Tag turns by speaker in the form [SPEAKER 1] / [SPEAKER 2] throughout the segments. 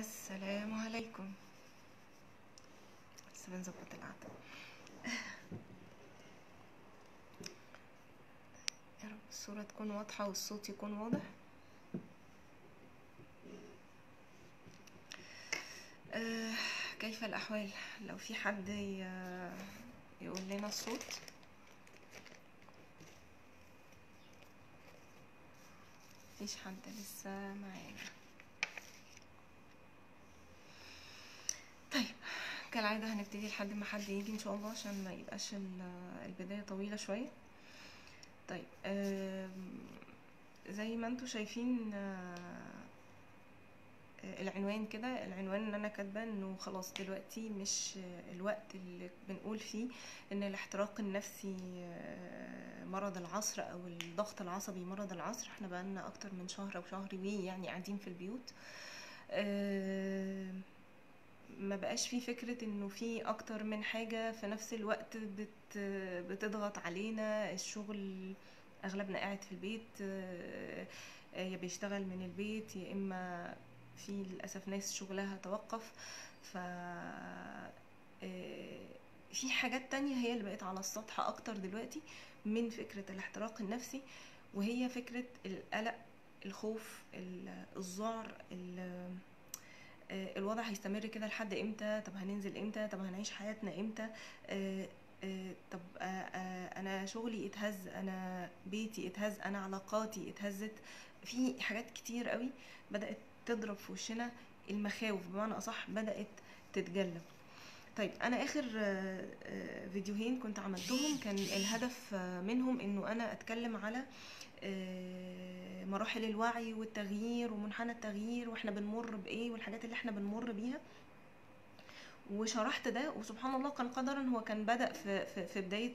[SPEAKER 1] السلام عليكم. لسه بنظبط القعدة. يا رب الصورة تكون واضحة والصوت يكون واضح. أه كيف الأحوال؟ لو في حد يقول لنا الصوت. مفيش حد لسه معانا. طيب كالعادة هنبتدي لحد ما حد يجي ان شاء الله، عشان ما يبقاش البداية طويلة شوية. طيب زي ما انتوا شايفين العنوان كده، العنوان ان انا كاتبه انه خلاص دلوقتي مش الوقت اللي بنقول فيه ان الاحتراق النفسي مرض العصر او الضغط العصبي مرض العصر. احنا بقالنا اكتر من شهر او شهر وي يعني قاعدين في البيوت، ما بقاش في فكرة انه في اكتر من حاجة في نفس الوقت بتضغط علينا. الشغل اغلبنا قاعد في البيت، يا بيشتغل من البيت يا اما في للأسف ناس شغلها توقف. ف في حاجات تانية هي اللي بقت على السطح اكتر دلوقتي من فكرة الاحتراق النفسي، وهي فكرة القلق، الخوف، الذعر، الوضع هيستمر كده لحد امتى؟ طب هننزل امتى؟ طب هنعيش حياتنا امتى؟ طب انا شغلي اتهز، انا بيتي اتهز، انا علاقاتي اتهزت. في حاجات كتير قوي بدأت تضرب في وشنا، المخاوف بمعنى اصح بدأت تتجلى. طيب انا اخر فيديوهين كنت عملتهم كان الهدف منهم انه انا اتكلم على مراحل الوعي والتغيير ومنحنى التغيير واحنا بنمر بايه والحاجات اللي احنا بنمر بيها، وشرحت ده. وسبحان الله كان قدرا هو كان بدأ في بداية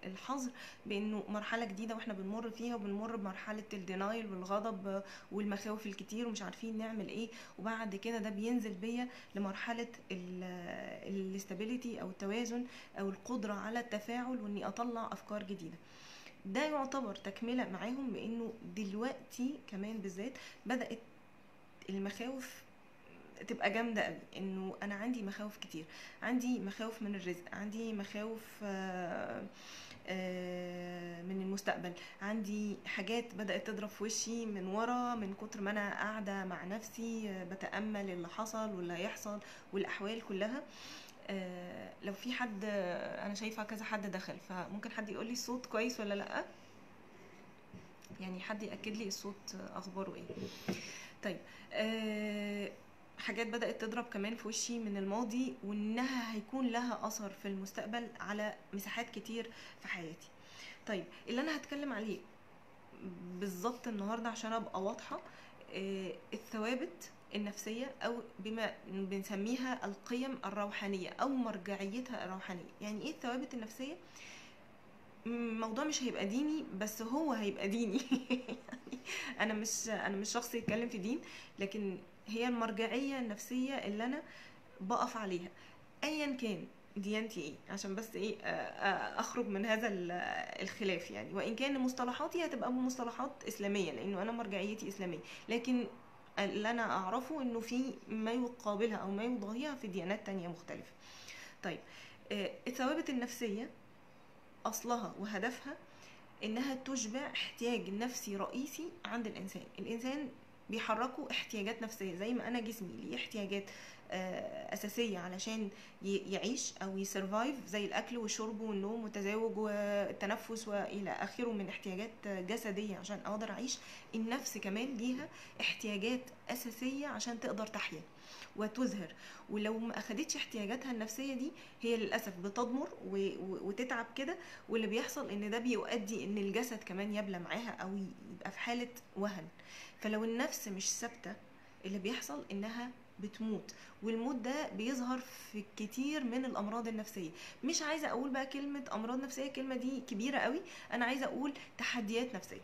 [SPEAKER 1] الحظر بانه مرحلة جديدة واحنا بنمر فيها، وبنمر بمرحلة الدينايل والغضب والمخاوف الكتير ومش عارفين نعمل ايه، وبعد كده ده بينزل بيا لمرحلة ال stability او التوازن او القدرة على التفاعل واني اطلع افكار جديدة. ده يعتبر تكملة معاهم بانه دلوقتي كمان بالذات بدأت المخاوف تبقى جامدة قوي، انه انا عندي مخاوف كتير، عندي مخاوف من الرزق، عندي مخاوف من المستقبل، عندي حاجات بدأت تضرب في وشي من ورا من كتر ما انا قاعدة مع نفسي بتأمل اللي حصل واللي هيحصل والاحوال كلها. لو في حد، انا شايفة كذا حد دخل، فممكن حد يقول لي الصوت كويس ولا لأ؟ يعني حد يأكد لي الصوت اخباره ايه. طيب حاجات بدأت تضرب كمان في وشي من الماضي وانها هيكون لها اثر في المستقبل على مساحات كتير في حياتي. طيب اللي انا هتكلم عليه بالظبط النهاردة عشان ابقى واضحة، الثوابت النفسية او بما بنسميها القيم الروحانية او مرجعيتها الروحانية. يعني ايه الثوابت النفسية؟ الموضوع مش هيبقى ديني بس هو هيبقى ديني. يعني انا مش شخص يتكلم في دين، لكن هي المرجعية النفسية اللي انا بقف عليها ايا كان ديانتي ايه، عشان بس ايه اخرج من هذا الخلاف يعني. وان كان مصطلحاتي هتبقى بمصطلحات اسلامية لانه انا مرجعيتي اسلامية، لكن اللي انا اعرفه انه في ما يقابلها او ما يضاهيها في ديانات تانية مختلفة. طيب الثوابت النفسية اصلها وهدفها انها تشبع احتياج نفسي رئيسي عند الانسان. الانسان بيحركوا احتياجات نفسية، زي ما انا جسمي ليه احتياجات اساسية علشان يعيش او ي survive، زي الاكل والشرب والنوم والتزاوج والتنفس والى اخره من احتياجات جسدية عشان اقدر اعيش. النفس كمان ليها احتياجات اساسية عشان تقدر تحيا وتزهر، ولو ما اخدتش احتياجاتها النفسية دي هي للاسف بتضمر وتتعب كده، واللي بيحصل ان ده بيؤدي ان الجسد كمان يبلى معاها او يبقى في حالة وهن. فلو النفس مش ثابتة اللي بيحصل انها بتموت، والموت ده بيظهر في كتير من الامراض النفسية. مش عايزه اقول بقى كلمة امراض نفسية، الكلمة دي كبيرة قوي، انا عايزه اقول تحديات نفسية.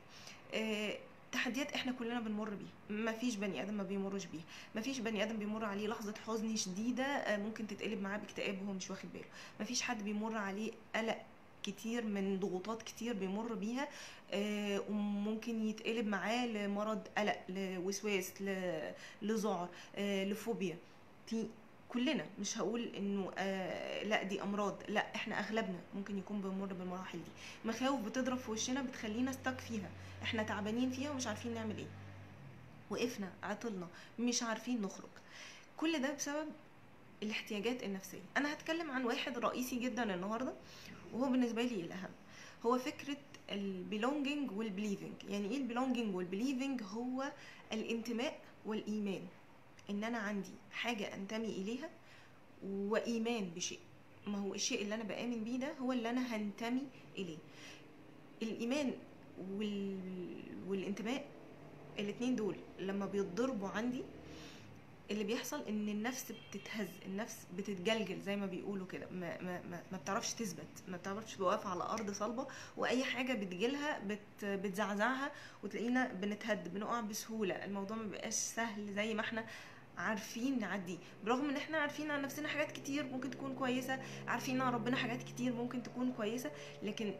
[SPEAKER 1] تحديات احنا كلنا بنمر بيها، مفيش بني ادم ما بيمرش بيها، مفيش بني ادم بيمر عليه لحظة حزن شديدة ممكن تتقلب معاه باكتئاب وهو مش واخد باله، مفيش حد بيمر عليه قلق كتير من ضغوطات كتير بيمر بيها، وممكن يتقلب معاه لمرض قلق، لوسواس، لذعر، لفوبيا. في كلنا، مش هقول انه لا دي امراض، لا احنا اغلبنا ممكن يكون بنمر بالمراحل دي. مخاوف بتضرب في وشنا بتخلينا stuck فيها، احنا تعبانين فيها ومش عارفين نعمل ايه، وقفنا عطلنا مش عارفين نخرج. كل ده بسبب الاحتياجات النفسية. انا هتكلم عن واحد رئيسي جدا النهارده، وهو بالنسبة لي الاهم، هو فكرة ال belonging وال believing. يعني ايه ال belonging وال believing؟ هو الانتماء والايمان، ان انا عندي حاجة انتمي اليها وايمان بشيء. ما هو الشيء اللي انا بآمن بيه ده هو اللي انا هنتمي اليه. الايمان والانتماء الاتنين دول لما بيتضربوا عندي، اللي بيحصل ان النفس بتتهز، النفس بتتجلجل زي ما بيقولوا كده، ما, ما, ما, ما بتعرفش تثبت، ما بتعرفش تقف على ارض صلبه، واي حاجة بتجيلها بتزعزعها، وتلاقينا بنتهد، بنقع بسهولة. الموضوع ما بيبقاش سهل زي ما احنا عارفين نعديه، برغم ان احنا عارفين عن نفسنا حاجات كتير ممكن تكون كويسة، عارفين عن ربنا حاجات كتير ممكن تكون كويسة، لكن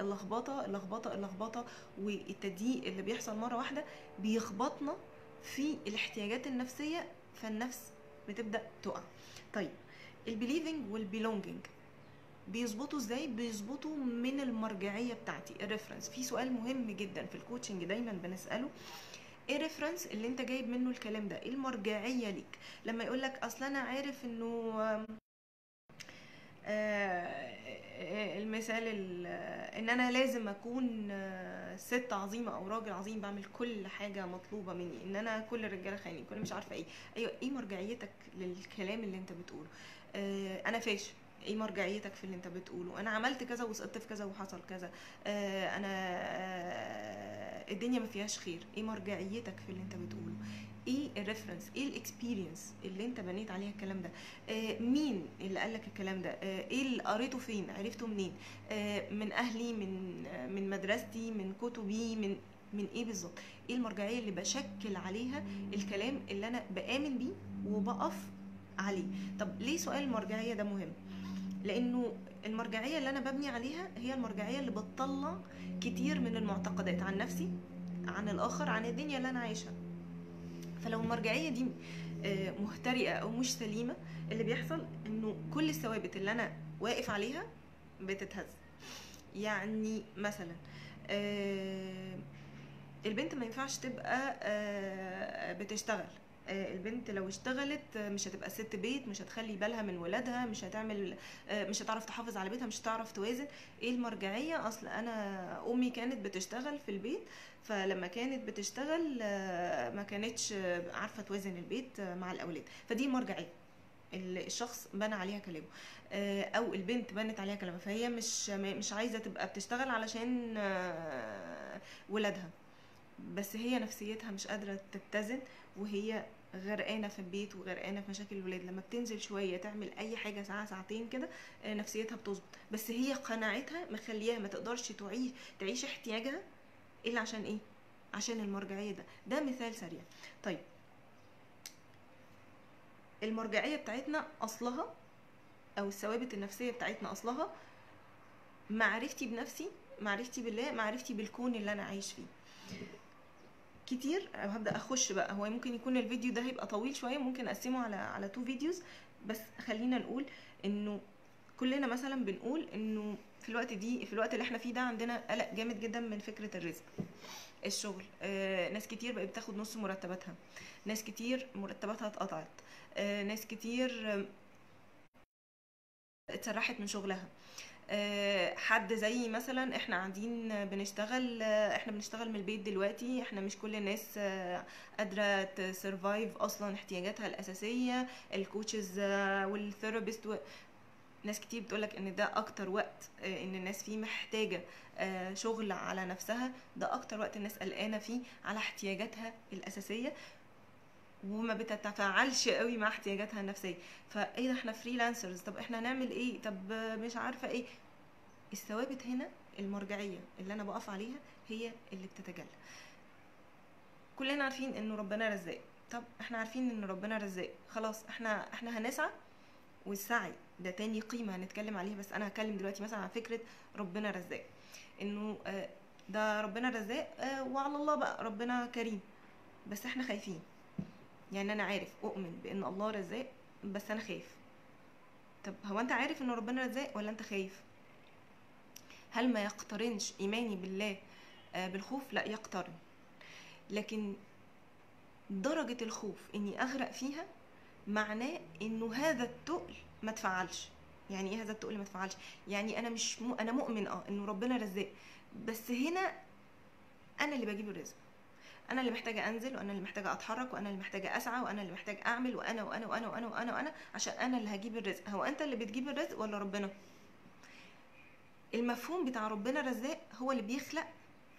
[SPEAKER 1] اللخبطة اللخبطة اللخبطة والتضييق اللي بيحصل مرة واحدة بيخبطنا في الاحتياجات النفسية، فالنفس بتبدا تقع. طيب ال believing وال belonging بيظبطوا ازاي؟ بيظبطوا من المرجعية بتاعتي، ال reference. في سؤال مهم جدا في ال coaching دايما بنساله، ايه ال reference اللي انت جايب منه الكلام ده؟ ايه المرجعية ليك؟ لما يقولك اصل انا عارف انه المثال ان انا لازم اكون ست عظيمة او راجل عظيم، بعمل كل حاجة مطلوبه مني، ان انا كل الرجالة خاينين، كل مش عارفه ايه. ايوه، ايه مرجعيتك للكلام اللي انت بتقوله؟ انا فاشل، ايه مرجعيتك في اللي انت بتقوله؟ انا عملت كذا وسقطت في كذا وحصل كذا، انا الدنيا ما فيهاش خير، ايه مرجعيتك في اللي انت بتقوله؟ ايه ال reference؟ ايه ال experience اللي انت بنيت عليها الكلام ده؟ مين اللي قالك الكلام ده؟ ايه اللي قريته؟ فين عرفته؟ منين؟ من اهلي، من مدرستي، من كتبي، من ايه بالظبط؟ ايه المرجعية اللي بشكل عليها الكلام اللي انا بآمن بيه وبقف عليه؟ طب ليه سؤال المرجعية ده مهم؟ لانه المرجعية اللي انا ببني عليها هي المرجعية اللي بتطلع كتير من المعتقدات عن نفسي، عن الاخر، عن الدنيا اللي انا عايشها. فلو المرجعية دي مهترئه او مش سليمة، اللي بيحصل انه كل الثوابت اللي انا واقف عليها بتتهز. يعني مثلا البنت ما ينفعش تبقى بتشتغل، البنت لو اشتغلت مش هتبقى ست بيت، مش هتخلي بالها من ولادها، مش هتعمل، مش هتعرف تحافظ على بيتها، مش هتعرف توازن. ايه المرجعية؟ اصل انا امي كانت بتشتغل في البيت، فلما كانت بتشتغل ما كانتش عارفه توازن البيت مع الاولاد، فدي المرجعية اللي الشخص بنى عليها كلامه، او البنت بنت عليها كلامها، فهي مش عايزه تبقى بتشتغل علشان ولادها، بس هي نفسيتها مش قادرة تتزن، وهي غرقانة في البيت وغرقانه في مشاكل الولاد. لما بتنزل شوية تعمل اي حاجة ساعة ساعتين كده نفسيتها بتظبط، بس هي قناعتها مخليها ما تقدرش تعيش احتياجها الا عشان ايه؟ عشان المرجعية. ده مثال سريع. طيب المرجعية بتاعتنا اصلها، او الثوابت النفسية بتاعتنا اصلها معرفتي بنفسي، معرفتي بالله، معرفتي بالكون اللي انا عايش فيه. كتير هبدا اخش بقى، هو ممكن يكون الفيديو ده هيبقى طويل شوية، ممكن اقسمه على 2 videos، بس خلينا نقول انه كلنا مثلا بنقول انه في الوقت اللي احنا فيه ده عندنا قلق جامد جدا من فكرة الرزق، الشغل. ناس كتير بقت بتاخد نص مرتباتها، ناس كتير مرتباتها اتقطعت، ناس كتير اتسرحت من شغلها. حد زي مثلا احنا قاعدين بنشتغل، احنا بنشتغل من البيت دلوقتي، احنا مش كل الناس قادرة ت survive اصلا احتياجاتها الاساسية، ال coaches وال therapist ناس كتير بتقولك ان ده اكتر وقت ان الناس فيه محتاجة شغل على نفسها، ده اكتر وقت الناس قلقانة فيه على احتياجاتها الاساسية وما بتتفاعلش قوي مع احتياجاتها النفسية. فايه ده احنا freelancers، طب احنا هنعمل ايه، طب مش عارفه ايه. الثوابت هنا المرجعية اللي انا بقف عليها هي اللي بتتجلى. كلنا عارفين انه ربنا رزاق، طب احنا عارفين ان ربنا رزاق، خلاص احنا هنسعى، والسعي ده تاني قيمة هنتكلم عليها، بس انا هتكلم دلوقتي مثلا عن فكرة ربنا رزاق، انه ده ربنا رزاق وعلى الله بقى، ربنا كريم، بس احنا خايفين. يعني انا عارف، اؤمن بان الله رزاق، بس انا خايف. طب هو انت عارف ان ربنا رزاق ولا انت خايف؟ هل ما يقترنش ايماني بالله بالخوف؟ لا يقترن، لكن درجة الخوف اني اغرق فيها معناه انه هذا التقل ما تفعلش. يعني ايه هذا التقل ما تفعلش؟ يعني انا مش انا مؤمن انه ربنا رزاق، بس هنا انا اللي بجيب الرزق، انا اللي محتاجه انزل، وانا اللي محتاجه اتحرك، وانا اللي محتاجه اسعى، وانا اللي محتاج اعمل، وانا وانا وانا وانا وانا وانا، عشان انا اللي هجيب الرزق. هو انت اللي بتجيب الرزق ولا ربنا؟ المفهوم بتاع ربنا رزاق هو اللي بيخلق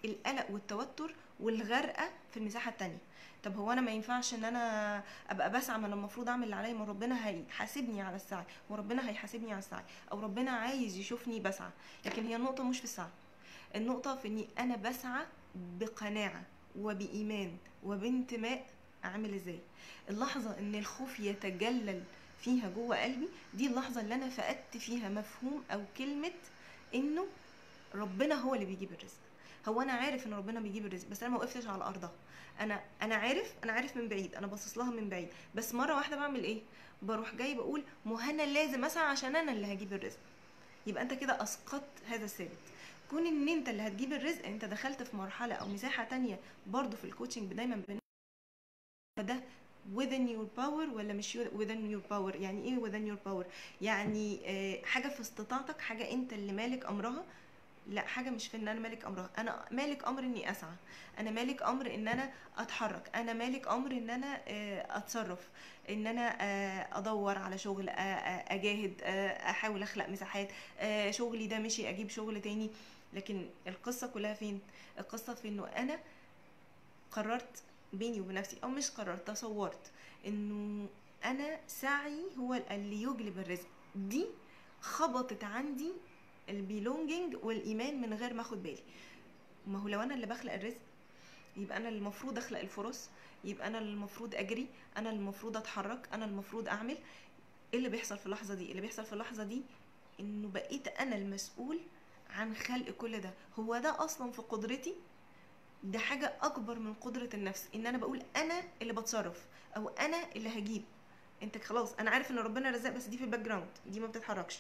[SPEAKER 1] القلق والتوتر والغرقه في المساحة التانية. طب هو انا ما ينفعش ان انا ابقى بسعى، ما انا المفروض اعمل اللي عليا، ما ربنا هيحاسبني على السعي، وربنا هيحاسبني على السعي، او ربنا عايز يشوفني بسعى. لكن هي النقطة مش في السعي، النقطة في اني انا بسعى بقناعه وبايمان وبانتماء. اعمل ازاي؟ اللحظة ان الخوف يتجلل فيها جوه قلبي، دي اللحظة اللي انا فقدت فيها مفهوم او كلمة انه ربنا هو اللي بيجيب الرزق. هو انا عارف ان ربنا بيجيب الرزق، بس انا ما وقفتش على ارضها. انا عارف، انا عارف من بعيد، انا باصص لها من بعيد، بس مرة واحدة بعمل ايه؟ بروح جاي بقول ما انا لازم اسعى عشان انا اللي هجيب الرزق. يبقى انت كده اسقطت هذا الثابت. كون ان انت اللي هتجيب الرزق، انت دخلت في مرحلة او مساحة تانية. برضو في ال coaching دايما ده within your power ولا مش within your power. يعني ايه within your power؟ يعني حاجة في استطاعتك، حاجة انت اللي مالك امرها. لا، حاجة مش في ان انا مالك امرها، انا مالك امر اني اسعى، انا مالك امر ان انا اتحرك، انا مالك امر ان انا اتصرف، ان انا ادور على شغل، اجاهد، احاول اخلق مساحات، شغلي ده مشي اجيب شغل تاني. لكن القصة كلها فين؟ القصة في انه انا قررت بيني وبين نفسي، او مش قررت، تصورت انه انا سعي هو اللي يجلب الرزق. دي خبطت عندي ال belonging والايمان من غير ما اخد بالي. ما هو لو انا اللي بخلق الرزق، يبقى انا اللي المفروض اخلق الفرص، يبقى انا اللي المفروض اجري، انا اللي المفروض اتحرك، انا المفروض اعمل. ايه اللي بيحصل في اللحظة دي؟ اللي بيحصل في اللحظة دي انه بقيت انا المسؤول عن خلق كل ده. هو ده اصلا في قدرتي؟ ده حاجة اكبر من قدره النفس، ان انا بقول انا اللي بتصرف او انا اللي هجيب. انت خلاص انا عارف ان ربنا رزاق، بس دي في ال background، دي ما بتتحركش.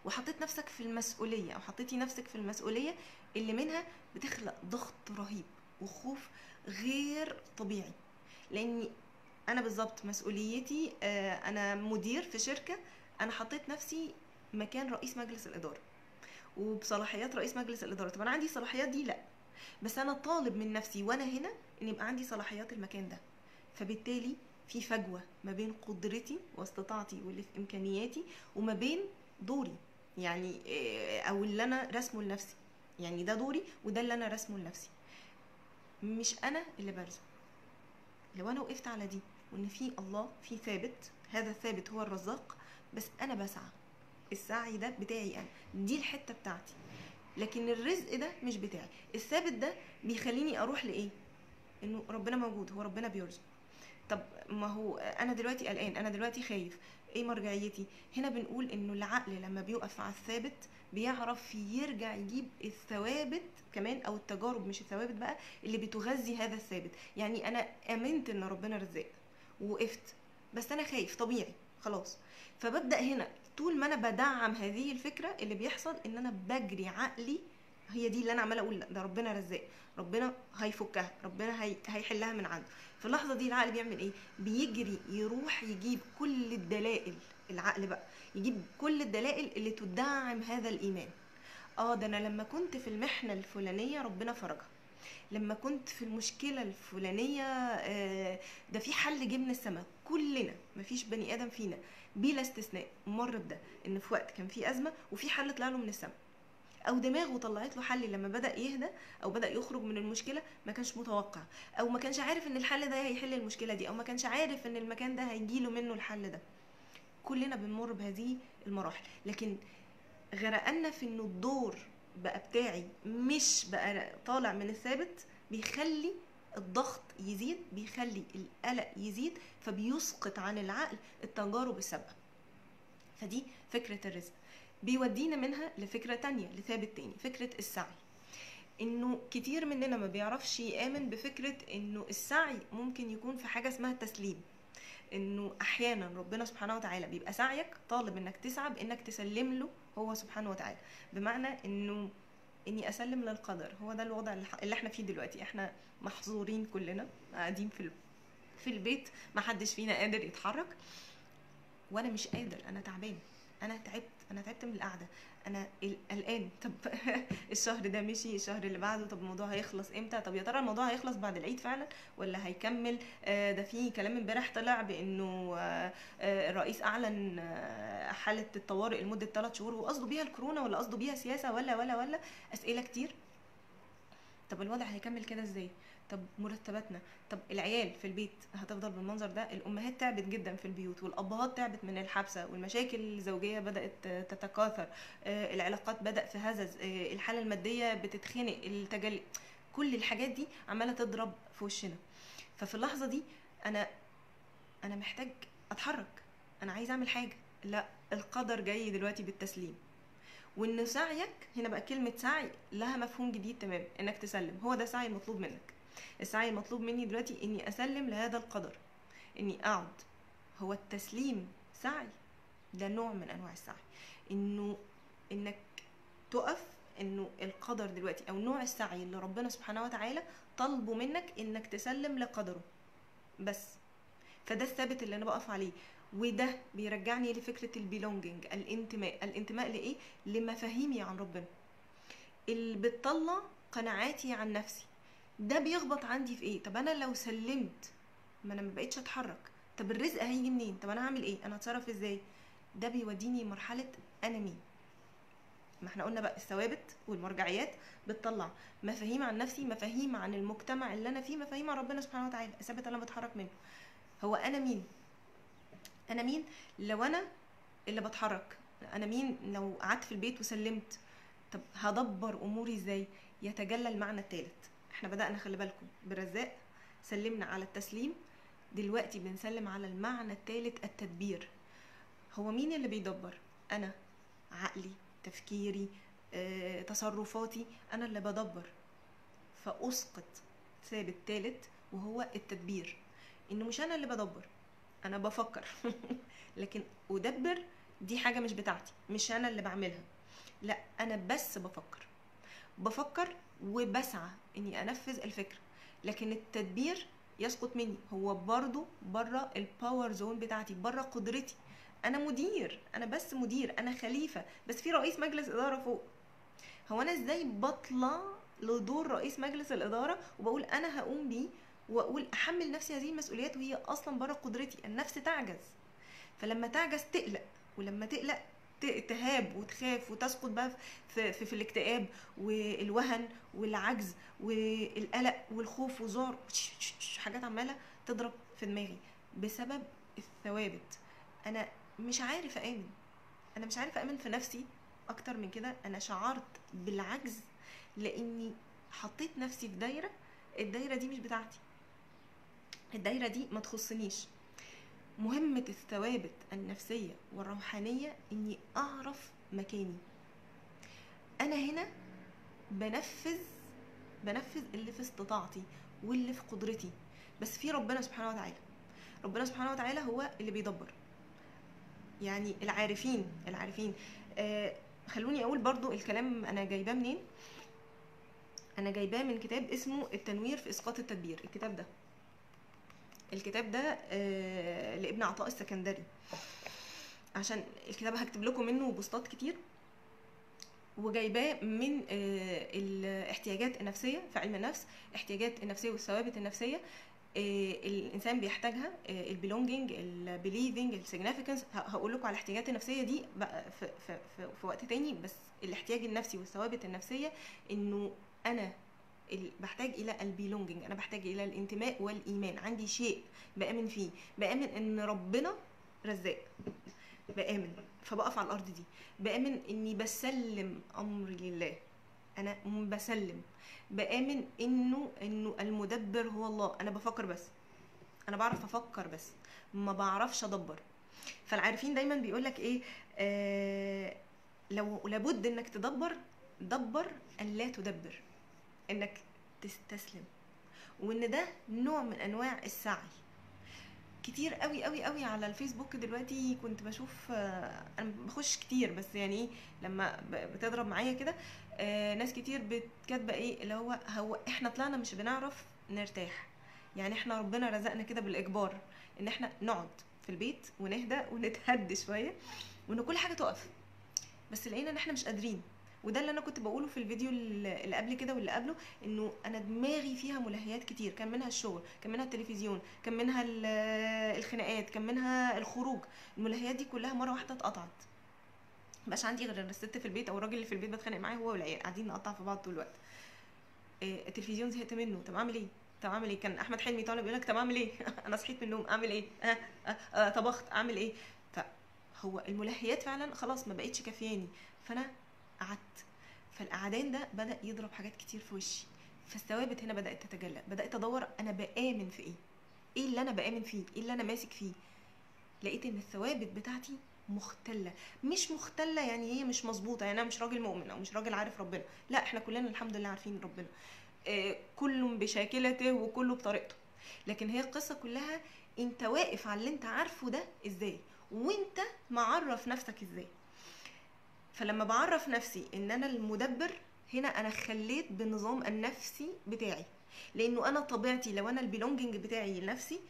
[SPEAKER 1] وحطيت نفسك في المسؤولية، او حطيتي نفسك في المسؤولية اللي منها بتخلق ضغط رهيب وخوف غير طبيعي. لاني انا بالظبط مسؤوليتي، انا مدير في شركة، انا حطيت نفسي مكان رئيس مجلس الادارة وبصلاحيات رئيس مجلس الادارة. طب انا عندي صلاحيات دي؟ لا، بس انا طالب من نفسي وانا هنا ان يبقى عندي صلاحيات المكان ده. فبالتالي في فجوة ما بين قدرتي واستطاعتي واللي في امكانياتي وما بين دوري، يعني او اللي انا رسمه لنفسي. يعني ده دوري وده اللي انا رسمه لنفسي، مش انا اللي برزق. لو انا وقفت على دي، وان في الله، في ثابت، هذا الثابت هو الرزاق، بس انا بسعى، السعي ده بتاعي انا، دي الحتة بتاعتي، لكن الرزق ده مش بتاعي. الثابت ده بيخليني اروح لايه؟ انه ربنا موجود، هو ربنا بيرزق. طب ما هو انا دلوقتي قلقان، انا دلوقتي خايف، ايه مرجعيتي؟ هنا بنقول انه العقل لما بيقف على الثابت بيعرف يرجع يجيب الثوابت كمان، او التجارب، مش الثوابت بقى، اللي بتغذي هذا الثابت. يعني انا امنت ان ربنا رزاق ووقفت، بس انا خايف طبيعي خلاص. فببدا هنا طول ما انا بدعم هذه الفكرة، اللي بيحصل ان انا بجري عقلي، هي دي اللي انا عماله اقول ده ربنا رزاق، ربنا هيفكها، ربنا هيحلها من عنده. في اللحظة دي العقل بيعمل ايه؟ بيجري يروح يجيب كل الدلائل. العقل بقى يجيب كل الدلائل اللي تدعم هذا الايمان. ده انا لما كنت في المحنة الفلانية ربنا فرجها، لما كنت في المشكلة الفلانية ده في حل جه من السماء. كلنا مفيش بني ادم فينا بلا استثناء مر بده، ان في وقت كان في ازمة وفي حل طلع له من السماء، او دماغه طلعت له حل لما بدا يهدى او بدا يخرج من المشكلة ما كانش متوقع، او ما كانش عارف ان الحل ده هيحل المشكلة دي، او ما كانش عارف ان المكان ده هيجيله منه الحل ده. كلنا بنمر بهذه المراحل، لكن غرقنا في انه الدور بقى بتاعي مش بقى طالع من الثابت، بيخلي الضغط يزيد، بيخلي القلق يزيد، فبيسقط عن العقل التجارب السابقة. فدي فكرة الرزق. بيودينا منها لفكرة تانية، لثابت تاني، فكرة السعي. انه كتير مننا ما بيعرفش يآمن بفكرة انه السعي ممكن يكون في حاجة اسمها التسليم. انه احيانا ربنا سبحانه وتعالى بيبقى سعيك طالب انك تسعى بانك تسلم له هو سبحانه وتعالى، بمعنى انه اني اسلم للقدر. هو ده الوضع اللي احنا فيه دلوقتي. احنا محظورين كلنا، قاعدين في البيت، ما حدش فينا قادر يتحرك، وانا مش قادر، انا تعبان، انا تعبت، انا تعبت من القعدة، انا قلقان. طب الشهر ده مشي، الشهر اللي بعده، طب الموضوع هيخلص امتى؟ طب يا ترى الموضوع هيخلص بعد العيد فعلا ولا هيكمل؟ ده في كلام امبارح طلع بانه الرئيس اعلن حاله الطوارئ لمدة 3 شهور، وقصده بيها الكورونا ولا قصده بيها سياسة ولا ولا ولا اسئلة كتير. طب الوضع هيكمل كده ازاي؟ طب مرتباتنا، طب العيال في البيت هتفضل بالمنظر ده؟ الامهات تعبت جدا في البيوت، والابهات تعبت من الحبسة، والمشاكل الزوجية بدات تتكاثر، العلاقات بدا في هزز، الحالة المادية بتتخنق، التجلي، كل الحاجات دي عماله تضرب في وشنا. ففي اللحظة دي انا محتاج اتحرك، انا عايز اعمل حاجة. لا، القدر جاي دلوقتي بالتسليم. وان سعيك هنا بقى، كلمة سعي لها مفهوم جديد تمام، انك تسلم. هو ده السعي المطلوب منك. السعي المطلوب مني دلوقتي اني اسلم لهذا القدر، اني اقعد. هو التسليم سعي، ده نوع من انواع السعي، انه انك تقف، انه القدر دلوقتي او نوع السعي اللي ربنا سبحانه وتعالى طلبه منك انك تسلم لقدره بس. فده الثابت اللي انا بقف عليه. وده بيرجعني لفكرة ال belonging، الانتماء. الانتماء لإيه؟ لمفاهيمي عن ربنا اللي بتطلع قناعاتي عن نفسي. ده بيخبط عندي في ايه؟ طب انا لو سلمت، ما انا ما بقتش اتحرك، طب الرزق هيجي منين؟ طب انا هعمل ايه؟ انا هتصرف ازاي؟ ده بيوديني مرحلة انا مين. ما احنا قلنا بقى الثوابت والمرجعيات بتطلع مفاهيم عن نفسي، مفاهيم عن المجتمع اللي انا فيه، مفاهيم عن ربنا سبحانه وتعالى، الثابت اللي انا بتحرك منه. هو انا مين؟ انا مين لو انا اللي بتحرك؟ انا مين لو قعدت في البيت وسلمت؟ طب هدبر اموري ازاي؟ يتجلى المعنى الثالث. احنا بدأنا، خلي بالكم، بالرزاق، سلمنا على التسليم، دلوقتي بنسلم على المعنى الثالث، التدبير. هو مين اللي بيدبر؟ انا، عقلي، تفكيري، تصرفاتي، انا اللي بدبر. فاسقط ثابت ثالث وهو التدبير، انه مش انا اللي بدبر، انا بفكر لكن ادبر دي حاجة مش بتاعتي، مش انا اللي بعملها، لا انا بس بفكر، بفكر وبسعى اني انفذ الفكرة، لكن التدبير يسقط مني، هو برضو بره ال power zone بتاعتي، بره قدرتي. انا مدير، انا بس مدير، انا خليفة، بس في رئيس مجلس ادارة فوق. هو انا ازاي بطلع لدور رئيس مجلس الادارة وبقول انا هقوم بيه، واقول احمل نفسي هذه المسؤوليات وهي اصلا بره قدرتي؟ النفس تعجز، فلما تعجز تقلق، ولما تقلق تهاب وتخاف وتسقط بقى في الاكتئاب والوهن والعجز والقلق والخوف وذعر، حاجات عماله تضرب في دماغي بسبب الثوابت. انا مش عارفه امن، انا مش عارفه امن في نفسي اكتر من كده. انا شعرت بالعجز لاني حطيت نفسي في دايرة، الدايرة دي مش بتاعتي، الدايرة دي ما تخصنيش. مهمة الثوابت النفسية والروحانية اني اعرف مكاني. انا هنا بنفذ اللي في استطاعتي واللي في قدرتي، بس في ربنا سبحانه وتعالى. ربنا سبحانه وتعالى هو اللي بيدبر، يعني العارفين. خلوني اقول برضو الكلام انا جايباه منين. انا جايباه من كتاب اسمه التنوير في اسقاط التدبير. الكتاب ده لابن عطاء السكندري. عشان الكتاب هكتب لكم منه بوستات كتير، وجايباه من الاحتياجات النفسية في علم النفس، احتياجات النفسية والثوابت النفسية الانسان بيحتاجها، ال belonging، ال believing، ال significance. هقول لكم على الاحتياجات النفسية دي بقى في, في, في, في وقت تاني. بس الاحتياج النفسي والثوابت النفسية انه انا بحتاج الى ال belonging، انا بحتاج الى الانتماء والايمان. عندي شيء بامن فيه، بامن ان ربنا رزاق، بامن فبقف على الارض دي، بامن اني بسلم امري لله، انا بسلم، بامن انه المدبر هو الله. انا بفكر بس، انا بعرف افكر بس، ما بعرفش ادبر. فالعارفين دايما بيقولك ايه، لو لابد انك تدبر، دبر ان لا تدبر، انك تستسلم، وان ده نوع من انواع السعي. كتير قوي قوي قوي على الفيسبوك دلوقتي كنت بشوف، انا بخش كتير بس يعني ايه لما بتضرب معايا كده، ناس كتير بتكاتبه ايه اللي هو احنا طلعنا مش بنعرف نرتاح، يعني احنا ربنا رزقنا كده بالاجبار ان احنا نقعد في البيت ونهدى ونتهد شوية وان كل حاجة تقف، بس لقينا ان احنا مش قادرين. وده اللي انا كنت بقوله في الفيديو اللي قبل كده واللي قبله، انه انا دماغي فيها ملهيات كتير، كان منها الشغل، كان منها التلفزيون، كان منها الخناقات، كان منها الخروج. الملهيات دي كلها مرة واحدة اتقطعت، مبقاش عندي غير الست في البيت او الراجل اللي في البيت بتخانق معاه هو والعيال، قاعدين نقطع في بعض طول الوقت. التلفزيون زهقت منه، طب اعمل ايه؟ طب اعمل ايه؟ كان احمد حلمي طالع بيقول لك طب اعمل ايه؟ انا صحيت من النوم اعمل ايه؟ طبخت اعمل ايه؟ فهو الملهيات فعلا خلاص ما بقتش كافياني، فانا قعدت. فالقعدان ده بدأ يضرب حاجات كتير في وشي، فالثوابت هنا بدأت تتجلى. بدأت ادور انا بآمن في ايه، ايه اللي انا بآمن فيه، ايه اللي انا ماسك فيه. لقيت ان الثوابت بتاعتي مختلة. مش مختلة يعني هي مش مظبوطة، يعني انا مش راجل مؤمن او مش راجل عارف ربنا، لا احنا كلنا الحمد لله عارفين ربنا، كل بشاكلته وكله بطريقته، لكن هي القصة كلها انت واقف على اللي انت عارفه ده ازاي، وانت معرف نفسك ازاي. فلما بعرف نفسي ان انا المدبر، هنا انا خليت بالنظام النفسي بتاعي، لانه انا طبيعتي لو انا ال belonging بتاعي لنفسي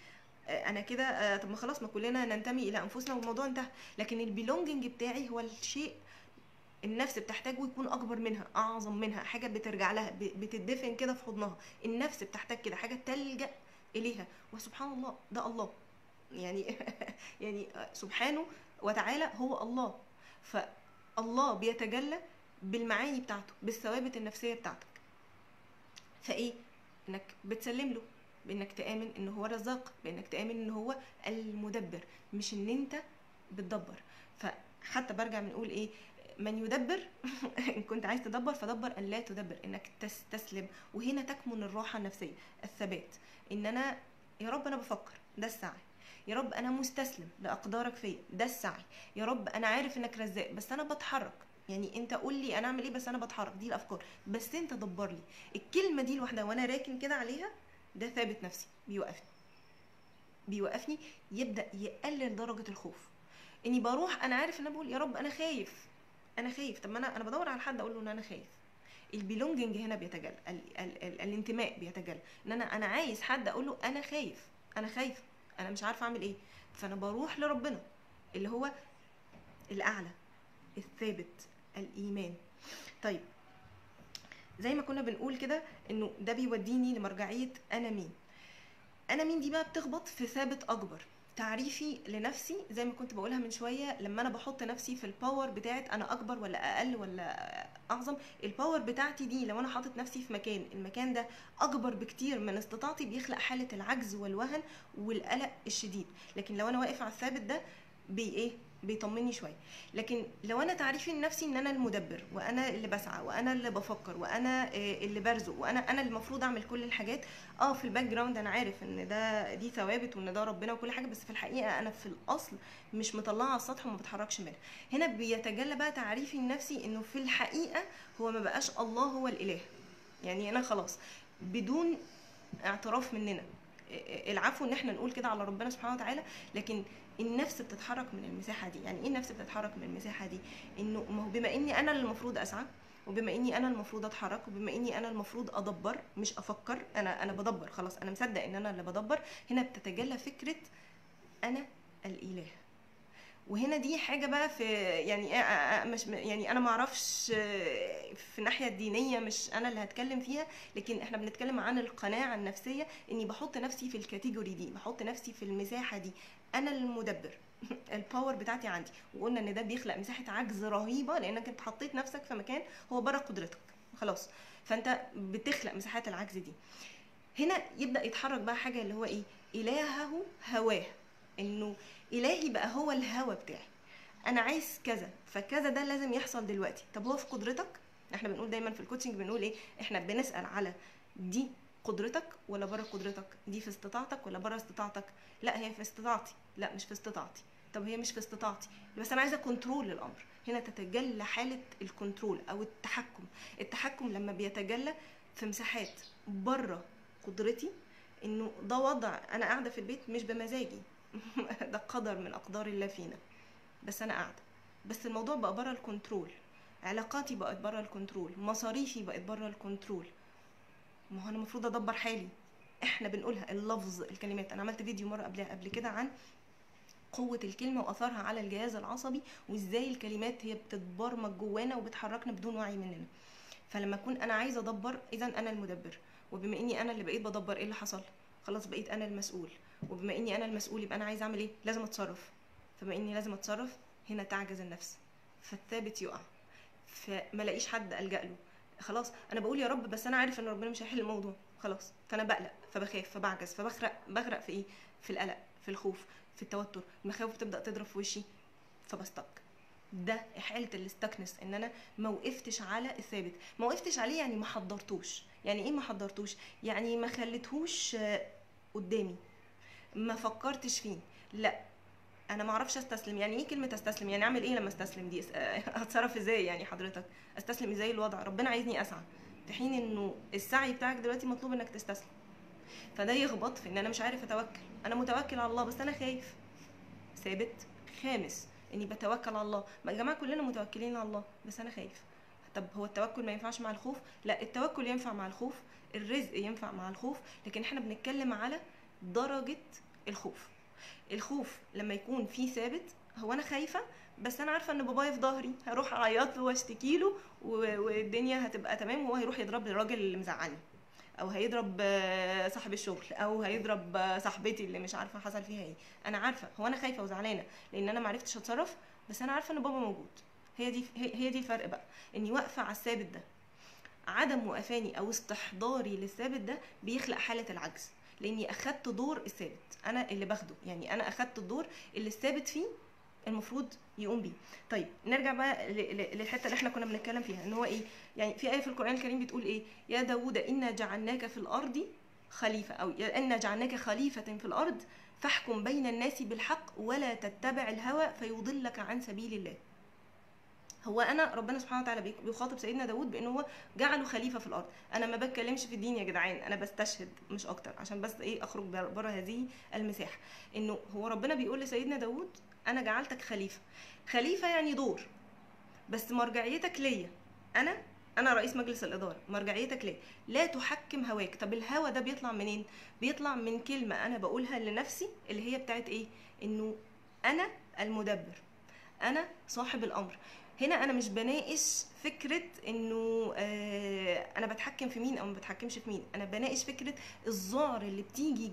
[SPEAKER 1] انا كده، طب ما خلاص ما كلنا ننتمي الى انفسنا والموضوع انتهى. لكن ال belonging بتاعي هو الشيء النفس بتحتاجه يكون اكبر منها، اعظم منها، حاجة بترجع لها، بتدفن كده في حضنها. النفس بتحتاج كده حاجة تلجأ اليها، وسبحان الله ده الله يعني يعني سبحانه وتعالى هو الله. فالله بيتجلى بالمعاني بتاعته، بالثوابت النفسية بتاعتك. فايه؟ انك بتسلم له، بانك تآمن ان هو رزاق، بانك تآمن ان هو المدبر، مش ان انت بتدبر. فحتى برجع بنقول ايه، من يدبر ان كنت عايز تدبر فدبر ان لا تدبر، انك تستسلم. وهنا تكمن الراحة النفسية، الثبات، ان انا يا رب انا بفكر، ده السعي. يا رب انا مستسلم لاقدارك فيا، ده السعي. يا رب انا عارف انك رزاق بس انا بتحرك، يعني انت قول لي انا اعمل ايه بس انا بتحرك، دي الافكار، بس انت دبر لي. الكلمة دي لوحدها وانا راكن كده عليها، ده ثابت نفسي، بيوقفني، يبدا يقلل درجه الخوف. اني بروح انا عارف ان انا بقول يا رب انا خايف، انا خايف، طب ما انا بدور على حد اقول له ان انا خايف. ال belonging هنا بيتجلى، ال ال ال الانتماء بيتجلى، ان انا عايز حد اقول له انا خايف، انا خايفة، انا مش عارفه اعمل ايه. فانا بروح لربنا اللي هو الاعلى، الثابت، الايمان. طيب زي ما كنا بنقول كده انه ده بيوديني لمرجعيه انا مين. انا مين دي بقى بتخبط في ثابت اكبر، تعريفي لنفسي زي ما كنت بقولها من شوية، لما انا بحط نفسي في ال power بتاعت انا اكبر ولا اقل ولا اعظم، ال power بتاعتي دي لو انا حاطط نفسي في مكان، المكان ده اكبر بكتير من استطاعتي، بيخلق حاله العجز والوهن والقلق الشديد. لكن لو انا واقف على الثابت ده بي ايه، بيطمني شوية. لكن لو انا تعريفي لنفسي ان انا المدبر وانا اللي بسعى وانا اللي بفكر وانا اللي برزق وانا اللي المفروض اعمل كل الحاجات، في ال background انا عارف ان ده دي ثوابت وان ده ربنا وكل حاجة، بس في الحقيقة انا في الاصل مش مطلعه على السطح وما بتحركش منها. هنا بيتجلى بقى تعريفي لنفسي انه في الحقيقة هو ما بقاش الله هو الاله، يعني انا خلاص بدون اعتراف مننا، العفو ان احنا نقول كده على ربنا سبحانه وتعالى، لكن النفس بتتحرك من المساحة دي. يعني ايه النفس بتتحرك من المساحة دي؟ انه ما هو بما اني انا اللي المفروض اسعى، وبما اني انا المفروض اتحرك، وبما اني انا المفروض ادبر مش افكر، انا بدبر خلاص، انا مصدق ان انا اللي بدبر. هنا بتتجلى فكرة انا الاله. وهنا دي حاجة بقى في يعني مش يعني انا ما اعرفش في الناحية الدينية، مش انا اللي هتكلم فيها، لكن احنا بنتكلم عن القناعة النفسية، اني بحط نفسي في ال category دي، بحط نفسي في المساحة دي، انا المدبر ال power بتاعتي عندي. وقلنا ان ده بيخلق مساحة عجز رهيبة، لانك انت حطيت نفسك في مكان هو بره قدرتك خلاص، فانت بتخلق مساحات العجز دي. هنا يبدا يتحرك بقى حاجة اللي هو ايه، الهه هواه، انه الهي بقى هو الهوى بتاعي، انا عايز كذا فكذا ده لازم يحصل دلوقتي. طب هو في قدرتك؟ احنا بنقول دايما في ال coaching بنقول ايه، احنا بنسال على دي قدرتك ولا بره قدرتك، دي في استطاعتك ولا بره استطاعتك. لا هي في استطاعتي، لا مش في استطاعتي. طب هي مش في استطاعتي، بس انا عايزه control للامر. هنا تتجلى حاله ال control او التحكم. التحكم لما بيتجلى في مساحات بره قدرتي، انه ده وضع انا قاعدة في البيت مش بمزاجي ده قدر من اقدار الله فينا، بس انا قاعدة، بس الموضوع بقى بره ال control، علاقاتي بقت بره ال control، مصاريفي بقت بره ال control. ما هو انا المفروض ادبر حالي. احنا بنقولها اللفظ، الكلمات. انا عملت فيديو مرة قبل كده عن قوة الكلمة واثرها على الجهاز العصبي، وازاي الكلمات هي بتتبرمج جوانا وبتحركنا بدون وعي مننا. فلما اكون انا عايزه ادبر، اذا انا المدبر، وبما اني انا اللي بقيت بدبر، ايه اللي حصل؟ خلاص بقيت انا المسؤول، وبما اني انا المسؤول يبقى انا عايزه اعمل ايه؟ لازم اتصرف. فبما اني لازم اتصرف، هنا تعجز النفس، فالثابت يقع، فما لاقيش حد الجا له. خلاص انا بقول يا رب، بس انا عارف ان ربنا مش هيحل الموضوع، خلاص. فانا بقلق، فبخاف، فبعجز، فبغرق، بغرق في ايه؟ في القلق، في الخوف، في التوتر، المخاوف بتبدا تضرب في وشي، فب stuck. ده حاله ال stuckness، ان انا ما وقفتش على الثابت. ما وقفتش عليه يعني ما حضرتوش. يعني ايه ما حضرتوش؟ يعني ما خليتهوش قدامي، ما فكرتش فيه. لا انا ما اعرفش استسلم. يعني ايه كلمة استسلم؟ يعني اعمل ايه لما استسلم دي؟ هتصرف ازاي يعني حضرتك؟ استسلم ازاي الوضع؟ ربنا عايزني اسعى، في حين انه السعي بتاعك دلوقتي مطلوب انك تستسلم. فده يخبط في ان انا مش عارف اتوكل. انا متوكل على الله بس انا خايف. ثابت خامس اني بتوكل على الله. ما يا جماعة كلنا متوكلين على الله، بس انا خايف. طب هو التوكل ما ينفعش مع الخوف؟ لا، التوكل ينفع مع الخوف، الرزق ينفع مع الخوف، لكن احنا بنتكلم على درجه الخوف. الخوف لما يكون فيه ثابت، هو انا خايفة بس انا عارفه ان بابايا في ظهري، هروح اعيط له واشتكي له والدنيا هتبقى تمام، وهو هيروح يضرب الراجل اللي مزعلني، او هيضرب صاحب الشغل، او هيضرب صاحبتي اللي مش عارفه حصل فيها ايه. انا عارفه هو انا خايفة وزعلانه لان انا معرفتش اتصرف، بس انا عارفه ان بابا موجود. هي دي الفرق بقى، اني واقفة على الثابت ده. عدم وقفاني او استحضاري للثابت ده بيخلق حاله العجز، لاني اخدت دور الثابت، انا اللي باخده، يعني انا اخدت الدور اللي الثابت فيه المفروض يقوم بيه. طيب نرجع بقى للحتة اللي احنا كنا بنتكلم فيها، ان هو ايه؟ يعني في ايه في القران الكريم بتقول ايه؟ يا داوود انا جعلناك في الارض خليفة، او انا جعلناك خليفة في الارض فاحكم بين الناس بالحق ولا تتبع الهوى فيضلك عن سبيل الله. هو انا ربنا سبحانه وتعالى بيخاطب سيدنا داود بان هو جعله خليفة في الارض. انا ما بتكلمش في الدين يا جدعان، انا بستشهد مش اكتر، عشان بس ايه اخرج بره هذه المساحة. انه هو ربنا بيقول لسيدنا داود انا جعلتك خليفة. خليفة يعني دور، بس مرجعيتك ليا انا رئيس مجلس الادارة، مرجعيتك ليا، لا تحكم هواك. طب الهوى ده بيطلع منين؟ بيطلع من كلمة انا بقولها لنفسي اللي هي بتاعت ايه؟ انه انا المدبر، انا صاحب الامر. هنا انا مش بناقش فكرة انه انا بتحكم في مين او ما بتحكمش في مين، انا بناقش فكرة الذعر اللي بتيجي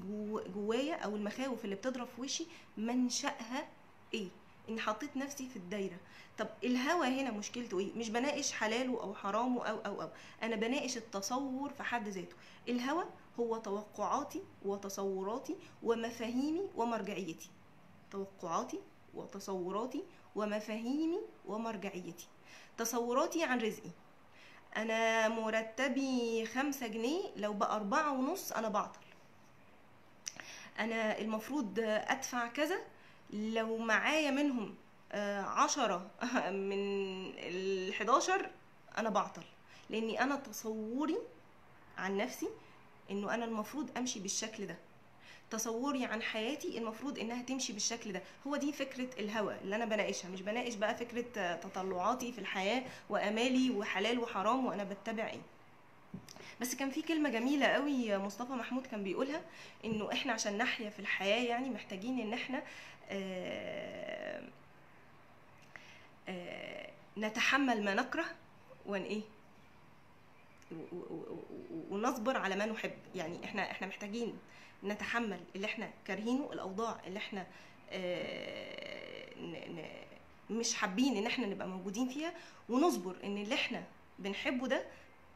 [SPEAKER 1] جوايا او المخاوف اللي بتضرب في وشي منشأها ايه، ان حطيت نفسي في الدايرة. طب الهوى هنا مشكلته ايه؟ مش بناقش حلاله او حرامه او او او، انا بناقش التصور في حد ذاته. الهوى هو توقعاتي وتصوراتي ومفاهيمي ومرجعيتي. توقعاتي وتصوراتي ومفاهيمي ومرجعيتي. تصوراتي عن رزقي، انا مرتبي 5 جنيه، لو بقى 4.5 انا بعطل. انا المفروض ادفع كذا، لو معايا منهم 10 من 11 انا بعطل، لاني انا تصوري عن نفسي انه انا المفروض امشي بالشكل ده، تصوري عن حياتي المفروض انها تمشي بالشكل ده. هو دي فكرة الهوى اللي انا بناقشها، مش بناقش بقى فكرة تطلعاتي في الحياة وامالي وحلال وحرام وانا بتبع ايه. بس كان في كلمة جميلة قوي مصطفى محمود كان بيقولها، انه احنا عشان نحيا في الحياة يعني محتاجين ان احنا نتحمل ما نكره وان ايه ونصبر على ما نحب. يعني احنا محتاجين نتحمل اللي احنا كارهينه، الاوضاع اللي احنا مش حابين ان احنا نبقى موجودين فيها، ونصبر ان اللي احنا بنحبه ده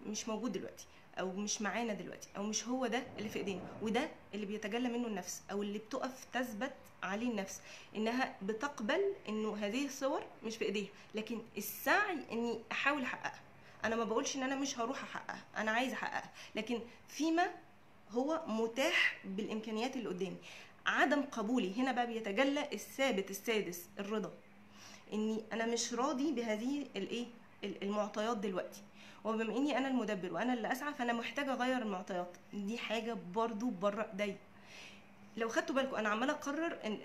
[SPEAKER 1] مش موجود دلوقتي، او مش معانا دلوقتي، او مش هو ده اللي في ايدينا. وده اللي بيتجلى منه النفس، او اللي بتقف تثبت عليه النفس، انها بتقبل انه هذه الصور مش في ايديها، لكن السعي اني احاول احققها. انا ما بقولش ان انا مش هروح احققها، انا عايزه احققها، لكن فيما هو متاح بالامكانيات اللي قدامي. عدم قبولي هنا بقى بيتجلى الثابت السادس، الرضا، اني انا مش راضي بهذه الايه المعطيات دلوقتي، وبما اني انا المدبر وانا اللي اسعى فانا محتاجه اغير المعطيات دي. حاجة برضو بره ايديا. لو خدتوا بالكم انا عماله اقرر ان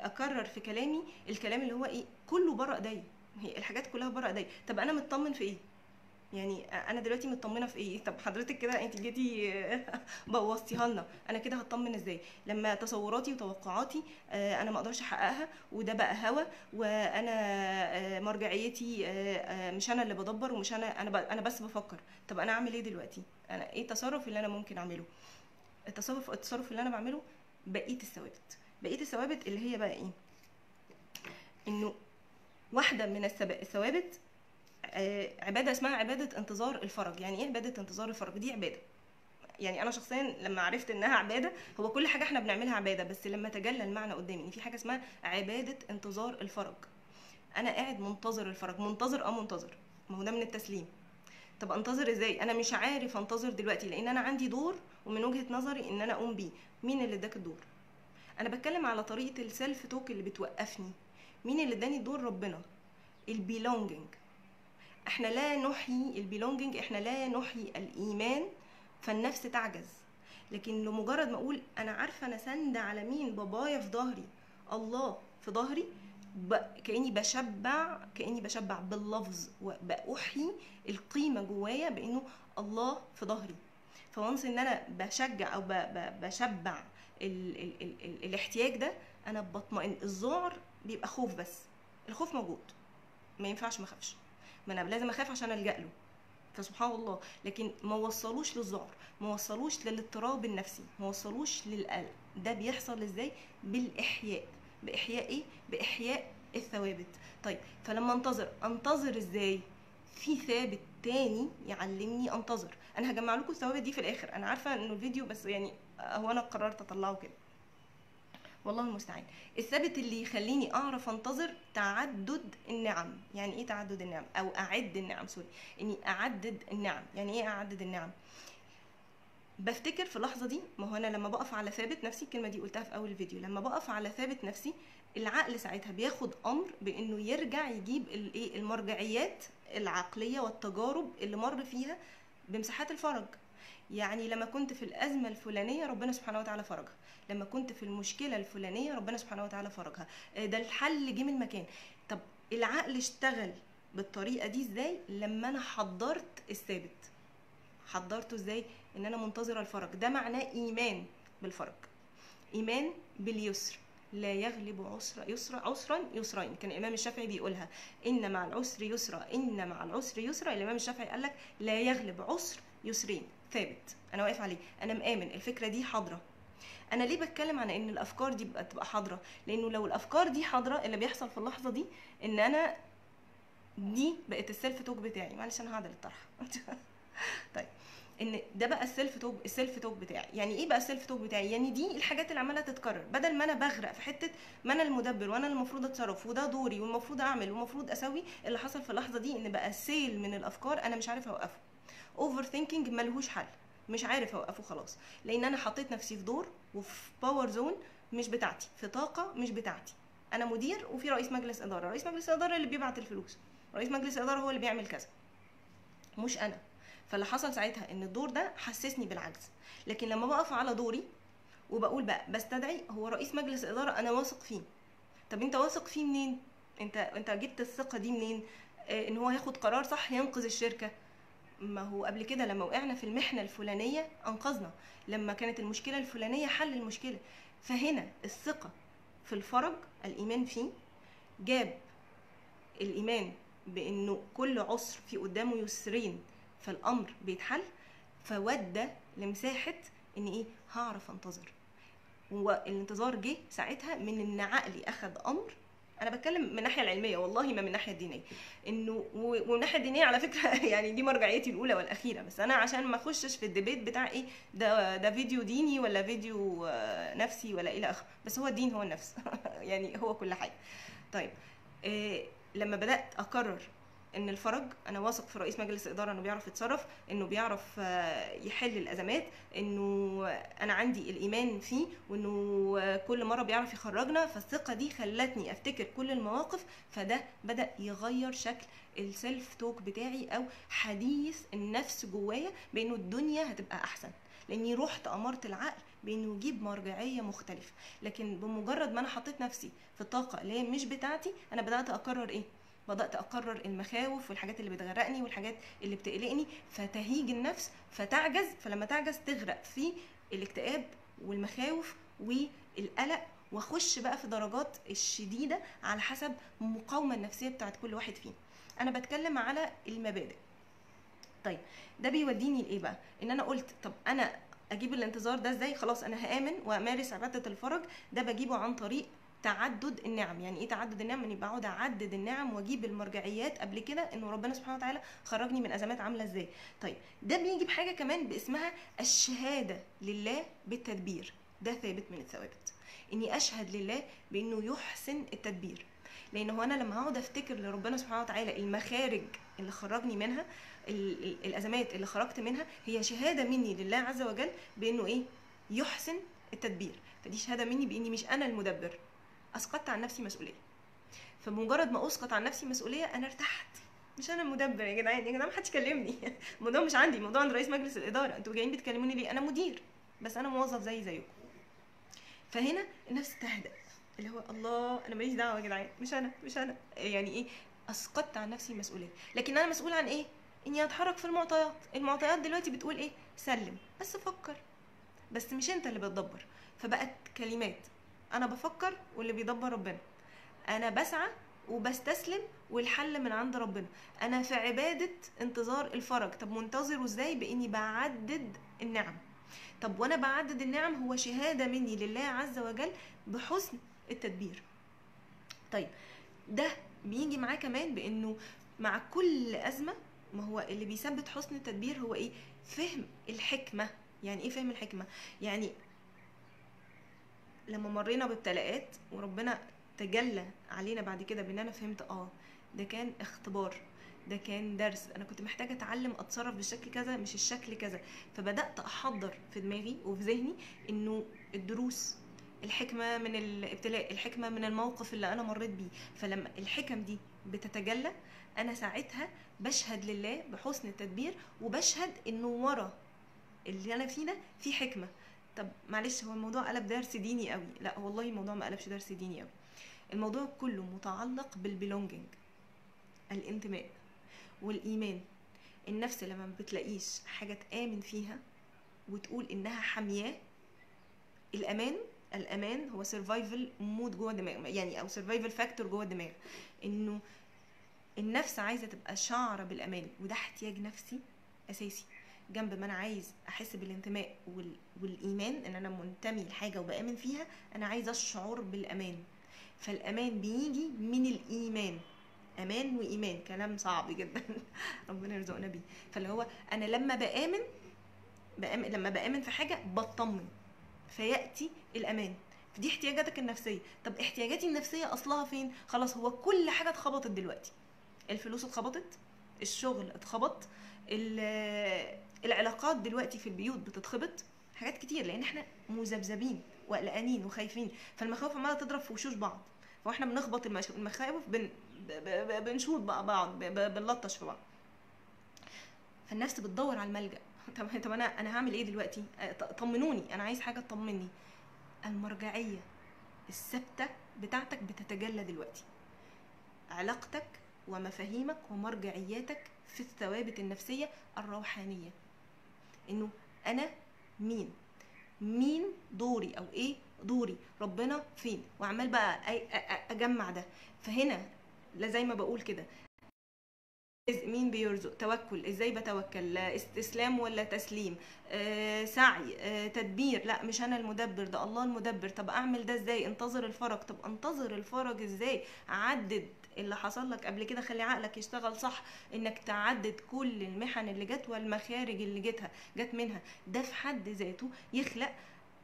[SPEAKER 1] اكرر في كلامي الكلام اللي هو ايه، كله بره ايديا، هي الحاجات كلها بره ايديا. طب انا مطمن في ايه؟ يعني انا دلوقتي مطمنه في ايه؟ طب حضرتك كده انت جيتي بوظتيها لنا، انا كده هطمن ازاي لما تصوراتي وتوقعاتي انا ما اقدرش احققها، وده بقى هوى، وانا مرجعيتي مش انا اللي بدبر، ومش انا انا بس بفكر. طب انا اعمل ايه دلوقتي؟ انا ايه التصرف اللي انا ممكن اعمله؟ التصرف اللي انا بعمله بقية الثوابت. بقية الثوابت اللي هي بقى ايه؟ انه واحدة من الثوابت عباده اسمها عباده انتظار الفرج. يعني ايه عباده انتظار الفرج؟ دي عباده. يعني انا شخصيا لما عرفت انها عباده، هو كل حاجة احنا بنعملها عباده، بس لما تجلى المعنى قدامي ان في حاجة اسمها عباده انتظار الفرج، انا قاعد منتظر الفرج، منتظر منتظر، ما هو ده من التسليم. طب انتظر ازاي؟ انا مش عارف انتظر دلوقتي لان انا عندي دور، ومن وجهه نظري ان انا اقوم بيه. مين اللي اداك الدور؟ انا بتكلم على طريقه ال self talk اللي بتوقفني. مين اللي اداني الدور؟ ربنا. ال belonging، احنا لا نحيي ال belonging، احنا لا نحيي الايمان، فالنفس تعجز. لكن لمجرد ما اقول انا عارفه انا سند على مين، بابايا في ظهري، الله في ظهري، كاني بشبع، كاني بشبع باللفظ وبأحيي القيمة جوايا بانه الله في ظهري. ف once ان انا بشجع او بشبع ال ال ال ال الاحتياج ده، انا بطمئن. الذعر بيبقى خوف، بس الخوف موجود، ما ينفعش ما اخافش، ما انا لازم اخاف عشان الجا له، فسبحان الله. لكن ما وصلوش للذعر، ما وصلوش للاضطراب النفسي، ما وصلوش للقلق. ده بيحصل ازاي؟ بالاحياء. باحياء ايه؟ باحياء الثوابت. طيب فلما انتظر، انتظر ازاي؟ في ثابت تاني يعلمني انتظر. انا هجمع لكم الثوابت دي في الاخر، انا عارفه انه الفيديو بس يعني هو انا قررت اطلعه كده، والله المستعان. الثابت اللي يخليني اعرف انتظر تعدد النعم. يعني ايه تعدد النعم؟ او اعد النعم، sorry، اني اعدد النعم. يعني ايه اعدد النعم؟ بفتكر في اللحظة دي، ما هو انا لما بقف على ثابت نفسي، الكلمة دي قلتها في اول الفيديو، لما بقف على ثابت نفسي العقل ساعتها بياخد امر بانه يرجع يجيب الايه، المرجعيات العقلية والتجارب اللي مر فيها بمساحات الفرج. يعني لما كنت في الأزمة الفلانية ربنا سبحانه وتعالى فرجها، لما كنت في المشكلة الفلانية ربنا سبحانه وتعالى فرجها، ده الحل جه من مكان. طب العقل اشتغل بالطريقة دي ازاي؟ لما أنا حضرت الثابت. حضرته ازاي؟ إن أنا منتظرة الفرج. ده معناه إيمان بالفرج، إيمان باليسر. لا يغلب عسر يسر عسرا يسرين، كان الإمام الشافعي بيقولها، إن مع العسر يسرا، إن مع العسر يسرا. الإمام الشافعي قال لك لا يغلب عسر يسرين. ثابت، انا واقف عليه، انا مآمن، الفكرة دي حاضره. انا ليه بتكلم عن ان الافكار دي تبقى حاضره؟ لانه لو الافكار دي حاضره، اللي بيحصل في اللحظة دي ان انا دي بقت ال self talk بتاعي. معلش انا هعدل الطرحة طيب، ان ده بقى ال self talk، ال self talk بتاعي. يعني ايه بقى ال self talk بتاعي؟ يعني دي الحاجات اللي عماله تتكرر، بدل ما انا بغرق في حتة ما انا المدبر وانا المفروض اتصرف وده دوري والمفروض اعمل والمفروض اسوي، اللي حصل في اللحظة دي ان بقى سيل من الافكار انا مش عارفه اوقفه. overthinking ملهوش حل، مش عارف اوقفه خلاص، لان انا حطيت نفسي في دور وفي power zone مش بتاعتي، في طاقة مش بتاعتي. انا مدير وفي رئيس مجلس ادارة، رئيس مجلس الادارة اللي بيبعت الفلوس، رئيس مجلس الادارة هو اللي بيعمل كذا، مش انا. فاللي حصل ساعتها ان الدور ده حسسني بالعجز. لكن لما بقف على دوري وبقول بقى بستدعي هو رئيس مجلس الادارة انا واثق فيه. طب انت واثق فيه منين؟ انت جبت الثقة دي منين؟ ان هو هياخد قرار صح ينقذ الشركة. ما هو قبل كده لما وقعنا في المحنة الفلانية انقذنا، لما كانت المشكلة الفلانية حل المشكلة. فهنا الثقة في الفرج، الايمان فيه، جاب الايمان بانه كل عسر في قدامه يسرين، فالامر بيتحل، فودى لمساحة ان ايه، هعرف انتظر. والانتظار جه ساعتها من ان عقلي اخذ امر. انا بتكلم من الناحية العلمية والله، ما من الناحية الدينية، انه ومن الناحية الدينية على فكرة يعني دي مرجعيتي الاولى والاخيرة، بس انا عشان ما اخشش في ال debate بتاع ايه ده فيديو ديني ولا فيديو نفسي ولا الى اخره، بس هو الدين هو النفس يعني هو كل حاجة. طيب إيه لما بدات اكرر ان الفرج، انا واثق في رئيس مجلس الادارة انه بيعرف يتصرف، انه بيعرف يحل الازمات، انه انا عندي الايمان فيه، وانه كل مرة بيعرف يخرجنا. فالثقه دي خلتني افتكر كل المواقف، فده بدا يغير شكل ال self talk بتاعي او حديث النفس جوايا بانه الدنيا هتبقى احسن، لاني رحت امرت العقل بانه يجيب مرجعية مختلفة. لكن بمجرد ما انا حطيت نفسي في الطاقة اللي هي مش بتاعتي، انا بدات اقرر ايه؟ بدأت أقرر المخاوف والحاجات اللي بتغرقني والحاجات اللي بتقلقني، فتهيج النفس فتعجز، فلما تعجز تغرق في الاكتئاب والمخاوف والقلق، واخش بقى في درجات الشديدة على حسب المقاومة النفسية بتاعت كل واحد فينا. أنا بتكلم على المبادئ. طيب ده بيوديني لإيه بقى؟ إن أنا قلت طب أنا أجيب الانتظار ده إزاي؟ خلاص أنا هآمن وأمارس عبادة الفرج، ده بجيبه عن طريق تعدد النعم. يعني ايه تعدد النعم؟ اني بقعد اعدد النعم واجيب المرجعيات قبل كده انه ربنا سبحانه وتعالى خرجني من ازمات عامله ازاي. طيب ده بيجي بحاجة كمان باسمها الشهادة لله بالتدبير. ده ثابت من الثوابت، اني اشهد لله بانه يحسن التدبير. لان هو انا لما هقعد افتكر لربنا سبحانه وتعالى المخارج اللي خرجني منها، الازمات اللي خرجت منها، هي شهادة مني لله عز وجل بانه ايه؟ يحسن التدبير. فدي شهادة مني باني مش انا المدبر، اسقطت عن نفسي مسؤولية. فبمجرد ما اسقط عن نفسي مسؤولية انا ارتحت، مش انا المدبر يا جدعان، يا جدعان ما حدش كلمني الموضوع مش عندي، الموضوع عند رئيس مجلس الادارة، انتوا جايين بتكلموني ليه؟ انا مدير بس انا موظف زي زيكم. فهنا النفس تهدأ، اللي هو الله انا ماليش دعوه يا جدعان، مش انا، مش انا، يعني ايه؟ اسقطت عن نفسي مسؤولية. لكن انا مسؤول عن ايه؟ اني اتحرك في المعطيات. المعطيات دلوقتي بتقول ايه؟ سلم، بس فكر، بس مش انت اللي بتدبر. فبقت كلمات، انا بفكر واللي بيدبر ربنا، انا بسعى وبستسلم والحل من عند ربنا، انا في عبادة انتظار الفرج. طب منتظره ازاي؟ باني بعدد النعم. طب وانا بعدد النعم هو شهادة مني لله عز وجل بحسن التدبير. طيب ده بيجي معاه كمان بانه مع كل ازمة، ما هو اللي بيثبت حسن التدبير هو ايه؟ فهم الحكمة. يعني ايه فهم الحكمة؟ يعني لما مرينا بابتلاءات وربنا تجلى علينا بعد كده بان انا فهمت ده كان اختبار، ده كان درس، انا كنت محتاجه اتعلم اتصرف بالشكل كذا مش الشكل كذا. فبدات احضر في دماغي وفي ذهني انه الدروس، الحكمة من الابتلاء، الحكمة من الموقف اللي انا مريت بيه. فلما الحكم دي بتتجلى انا ساعتها بشهد لله بحسن التدبير، وبشهد انه ورا اللي انا فيه ده في حكمه. طب معلش هو الموضوع قلب درس ديني قوي؟ لا والله الموضوع ما قلبش درس ديني قوي. الموضوع كله متعلق بال belonging، الانتماء والايمان. النفس لما ما بتلاقيش حاجة تامن فيها وتقول انها حمياه، الامان، الامان هو survival mode جوه الدماغ، يعني او survival factor جوه الدماغ، انه النفس عايزه تبقى شعره بالامان، وده احتياج نفسي اساسي. جنب ما انا عايز احس بالانتماء والايمان ان انا منتمي لحاجة وبامن فيها، انا عايزه اشعر بالامان. فالامان بيجي من الايمان. امان وايمان كلام صعب جدا ربنا يرزقنا بيه. فاللي هو انا لما بامن، لما بامن في حاجة بطمن، فياتي الامان. فدي احتياجاتك النفسية. طب احتياجاتي النفسية اصلها فين؟ خلاص هو كل حاجة اتخبطت دلوقتي، الفلوس اتخبطت، الشغل اتخبط، العلاقات دلوقتي في البيوت بتتخبط، حاجات كتير، لان احنا مذبذبين وقلقانين وخايفين، فالمخاوف عماله تضرب في وشوش بعض، فاحنا بنخبط المخاوف، بنشوط بقى بعض، بنلطش في بعض. فالنفس بتدور على الملجأ. طب انا هعمل ايه دلوقتي؟ طمنوني، انا عايز حاجة تطمني. المرجعية الثابتة بتاعتك بتتجلى دلوقتي، علاقتك ومفاهيمك ومرجعياتك في الثوابت النفسية الروحانية، انه انا مين، مين دوري او ايه دوري، ربنا فين، وعمال بقى اجمع ده. فهنا لا زي ما بقول كده، مين بيرزق، توكل، ازاي بتوكل، استسلام ولا تسليم، سعي، تدبير، لا مش انا المدبر ده الله المدبر، طب اعمل ده ازاي، انتظر الفرج، طب انتظر الفرج ازاي، عدد اللي حصل لك قبل كده، خلي عقلك يشتغل صح انك تعدد كل المحن اللي جت والمخارج اللي جت منها. ده في حد ذاته يخلق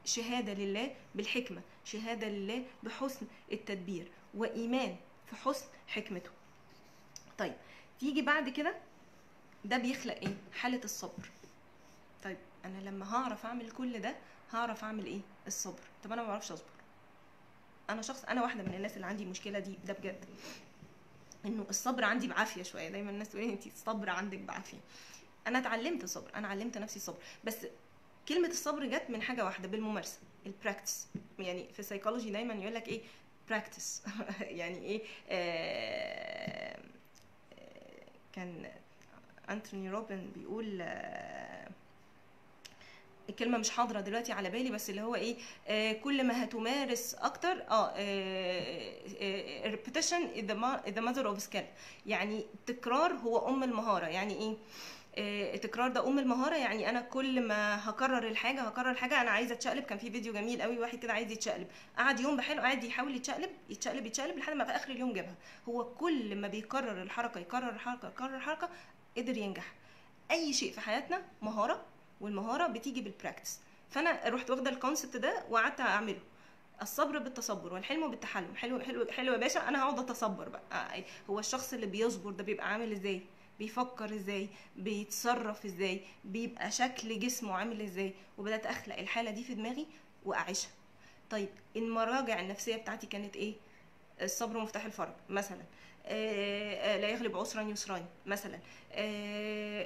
[SPEAKER 1] شهادة لله بالحكمة، شهادة لله بحسن التدبير، وإيمان في حسن حكمته. طيب تيجي بعد كده ده بيخلق ايه؟ حاله الصبر. طيب انا لما هعرف اعمل كل ده هعرف اعمل ايه؟ الصبر. طب انا ما بعرفش اصبر، انا شخص، انا واحدة من الناس اللي عندي المشكلة دي، ده بجد، انه الصبر عندي بعافية شوية. دايما الناس تقول لي انت الصبر عندك بعافية. انا اتعلمت الصبر، انا علمت نفسي الصبر، بس كلمة الصبر جت من حاجة واحدة، بالممارسة، ال practice. يعني في السايكولوجي دايما يقول لك ايه؟ practice. يعني ايه؟ كان انتوني روبن بيقول الكلمة مش حاضره دلوقتي على بالي، بس اللي هو ايه، كل ما هتمارس اكتر، repetition is the mother of skill. يعني التكرار هو ام المهارة. يعني ايه؟ التكرار ده ام المهارة. يعني انا كل ما هكرر الحاجة هكرر الحاجة. انا عايزه اتشقلب، كان في فيديو جميل قوي، واحد كده عايز يتشقلب، قعد يوم بحاله قاعد يحاول يتشقلب يتشقلب يتشقلب لحد ما في اخر اليوم جابها. هو كل ما بيكرر الحركة يكرر الحركة يكرر الحركة قدر ينجح. اي شيء في حياتنا مهارة، والمهاره بتيجي بال practice. فانا رحت واخده ال concept ده وقعدت اعمله. الصبر بالتصبر والحلم بالتحلم. حلو حلو حلو يا باشا، انا هقعد اتصبر بقى. هو الشخص اللي بيصبر ده بيبقى عامل ازاي؟ بيفكر ازاي؟ بيتصرف ازاي؟ بيبقى شكل جسمه عامل ازاي؟ وبدات اخلق الحالة دي في دماغي واعيشها. طيب المراجع النفسية بتاعتي كانت ايه؟ الصبر مفتاح الفرج مثلا، لا يغلب عسرا يسرا مثلا،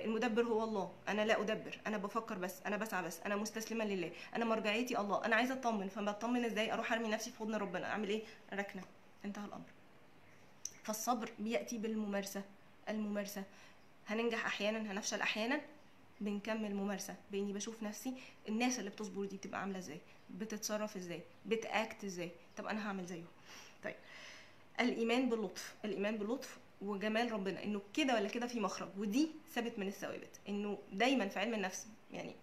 [SPEAKER 1] المدبر هو الله، انا لا ادبر، انا بفكر بس، انا بسعى بس، انا مستسلمه لله، انا مرجعيتي الله، انا عايزه اطمن، فبطمن ازاي؟ اروح ارمي نفسي في حضن ربنا، اعمل ايه؟ ركنه، انتهى الامر. فالصبر بياتي بالممارسة، الممارسة هننجح احيانا هنفشل احيانا، بنكمل ممارسة. باني بشوف نفسي الناس اللي بتصبر دي بتبقى عامله ازاي، بتتصرف ازاي، بتاكت ازاي، طب انا هعمل زيهم. طيب الايمان باللطف، الايمان باللطف وجمال ربنا، انه كده ولا كده في مخرج، ودي ثابت من الثوابت. انه دايما في علم النفس، يعني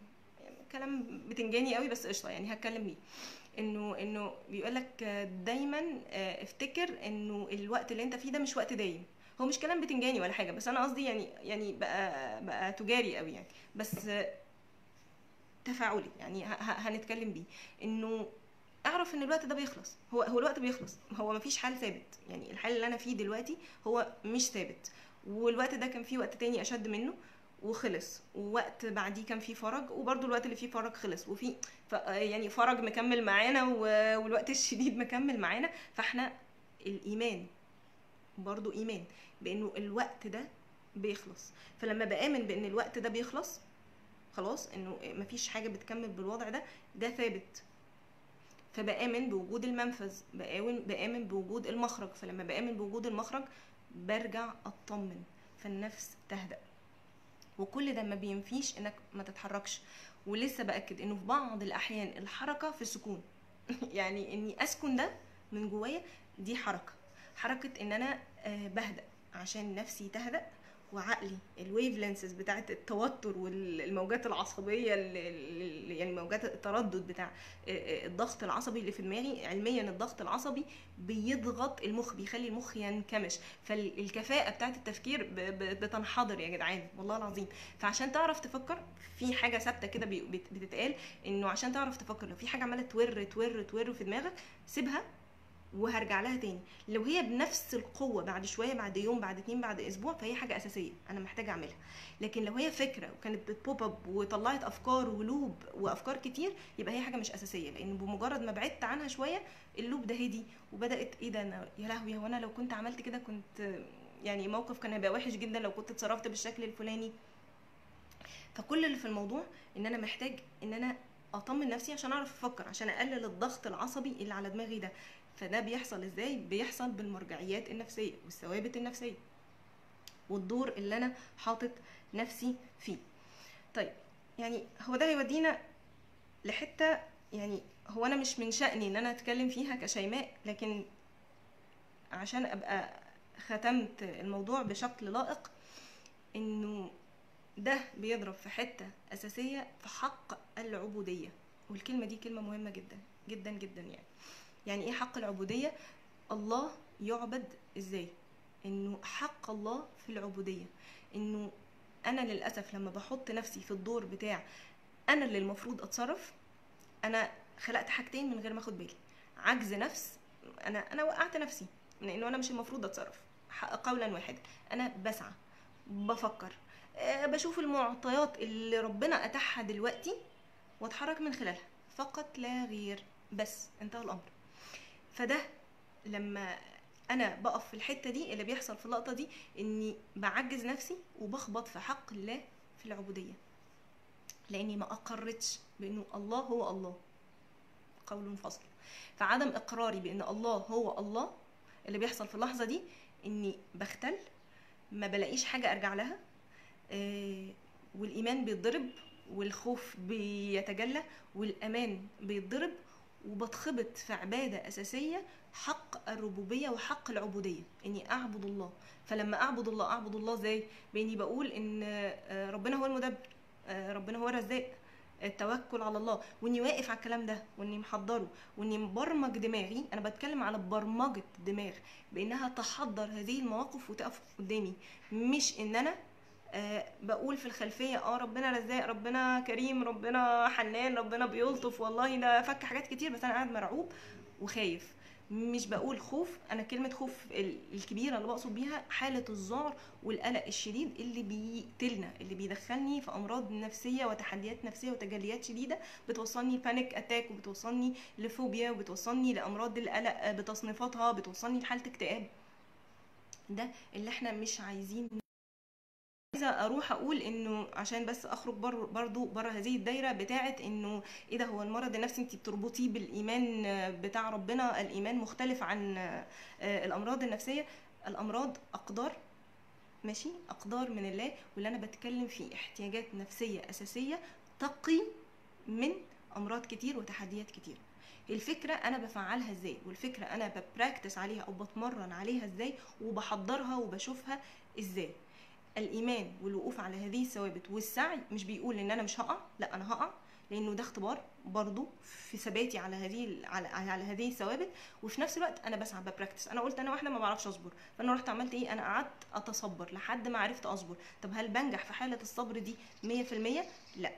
[SPEAKER 1] كلام بتنجاني قوي بس قشطه يعني هتكلم بيه، انه بيقول لك دايما افتكر انه الوقت اللي انت فيه ده مش وقت دايم. هو مش كلام بتنجاني ولا حاجة، بس انا قصدي يعني بقى تجاري قوي يعني، بس تفاعلي يعني هنتكلم بيه. انه اعرف ان الوقت ده بيخلص، هو الوقت بيخلص، هو مفيش حال ثابت. يعني الحال اللي انا فيه دلوقتي هو مش ثابت، والوقت ده كان فيه وقت تاني اشد منه وخلص، ووقت بعديه كان فيه فرج، وبرده الوقت اللي فيه فرج خلص، وفي يعني فرج مكمل معانا والوقت الشديد مكمل معانا. فاحنا الايمان برضو ايمان بانه الوقت ده بيخلص. فلما بآمن بان الوقت ده بيخلص خلاص، انه مفيش حاجة بتكمل بالوضع ده، ده ثابت. فبآمن بوجود المنفذ، بآمن بوجود المخرج. فلما بآمن بوجود المخرج برجع اطمن، فالنفس تهدأ. وكل ده ما بينفيش انك ما تتحركش. ولسه بأكد انه في بعض الاحيان الحركة في السكون. يعني اني اسكن ده من جوايا دي حركة، حركة ان انا بهدأ عشان نفسي تهدأ، وعقلي ال wavelengths بتاعه التوتر والموجات العصبية، يعني موجات التردد بتاع الضغط العصبي اللي في دماغي. علميا الضغط العصبي بيضغط المخ، بيخلي المخ ينكمش، فالكفاءه بتاعه التفكير بتنحدر يا جدعان والله العظيم. فعشان تعرف تفكر في حاجة ثابتة كده بتتقال، انه عشان تعرف تفكر لو في حاجة عماله تور تور تور في دماغك سيبها وهرجع لها تاني. لو هي بنفس القوة بعد شوية، بعد يوم، بعد اتنين، بعد اسبوع، فهي حاجة اساسية انا محتاجه اعملها. لكن لو هي فكرة وكانت بت pop up وطلعت افكار و loop وافكار كتير، يبقى هي حاجة مش اساسية، لان بمجرد ما بعدت عنها شوية ال loop ده هدي وبدات ايه ده، انا يا لهوي هو انا لو كنت عملت كده كنت يعني موقف كان هيبقى وحش جدا لو كنت اتصرفت بالشكل الفلاني. فكل اللي في الموضوع ان انا محتاج ان انا اطمن نفسي عشان اعرف افكر، عشان اقلل الضغط العصبي اللي على دماغي ده. فده بيحصل ازاي؟ بيحصل بالمرجعيات النفسية والثوابت النفسية والدور اللي انا حاطط نفسي فيه. طيب يعني هو ده هيودينا لحته، يعني هو انا مش من شأني ان انا اتكلم فيها كشيماء، لكن عشان ابقى ختمت الموضوع بشكل لائق، انه ده بيضرب في حتة اساسية في حق العبودية. والكلمة دي كلمة مهمة جدا جدا جدا. يعني ايه حق العبودية؟ الله يعبد ازاي؟ انه حق الله في العبودية. انه انا للاسف لما بحط نفسي في الدور بتاع انا اللي المفروض اتصرف، انا خلقت حاجتين من غير ما اخد بالي. عجز نفس، انا وقعت نفسي لانه انا مش المفروض اتصرف قولا واحدا، انا بسعى بفكر، بشوف المعطيات اللي ربنا اتاحها دلوقتي واتحرك من خلالها فقط لا غير، بس انتهى الامر. فده لما انا بقف في الحتة دي، اللي بيحصل في اللقطة دي اني بعجز نفسي وبخبط في حق الله في العبودية، لاني ما اقرتش بانه الله هو الله، قول فصل. فعدم اقراري بان الله هو الله، اللي بيحصل في اللحظة دي اني بختل، ما بلاقيش حاجة ارجع لها، والايمان بيتضرب، والخوف بيتجلى، والامان بيتضرب، وبتخبط في عباده اساسية، حق الربوبية وحق العبودية، اني اعبد الله. فلما اعبد الله، اعبد الله ازاي؟ باني بقول ان ربنا هو المدبر، ربنا هو الرزاق، التوكل على الله، واني واقف على الكلام ده، واني محضرة، واني مبرمج دماغي. انا بتكلم على برمجة دماغ بانها تحضر هذه المواقف وتقف قدامي، مش ان انا بقول في الخلفية ربنا رزاق، ربنا كريم، ربنا حنان، ربنا بيلطف، والله ده فك حاجات كتير، بس انا قاعد مرعوب وخايف. مش بقول خوف، انا كلمة خوف الكبيرة اللي بقصد بيها حاله الذعر والقلق الشديد اللي بيقتلنا، اللي بيدخلني في امراض نفسية وتحديات نفسية وتجليات شديدة، بتوصلني panic attack، وبتوصلني لفوبيا، وبتوصلني لامراض القلق بتصنيفاتها، بتوصلني لحاله اكتئاب. ده اللي احنا مش عايزين. عايزه اروح اقول انه عشان بس اخرج برضو بره هذه الدايرة بتاعه انه ايه ده، هو المرض النفسي انت بتربطيه بالايمان بتاع ربنا، الايمان مختلف عن الامراض النفسية. الامراض اقدار، ماشي، اقدار من الله، واللي انا بتكلم فيه احتياجات نفسية اساسية تقي من امراض كتير وتحديات كتير. الفكرة انا بفعلها ازاي، والفكرة انا ب practice عليها او بتمرن عليها ازاي، وبحضرها وبشوفها ازاي. الايمان والوقوف على هذه الثوابت والسعي، مش بيقول ان انا مش هقع، لا انا هقع، لانه ده اختبار برضو في ثباتي على هذه على هذه الثوابت، وفي نفس الوقت انا بسعى ب practice. انا قلت انا واحدة ما بعرفش اصبر، فانا رحت عملت ايه؟ انا قعدت اتصبر لحد ما عرفت اصبر. طب هل بنجح في حاله الصبر دي 100%؟ لا،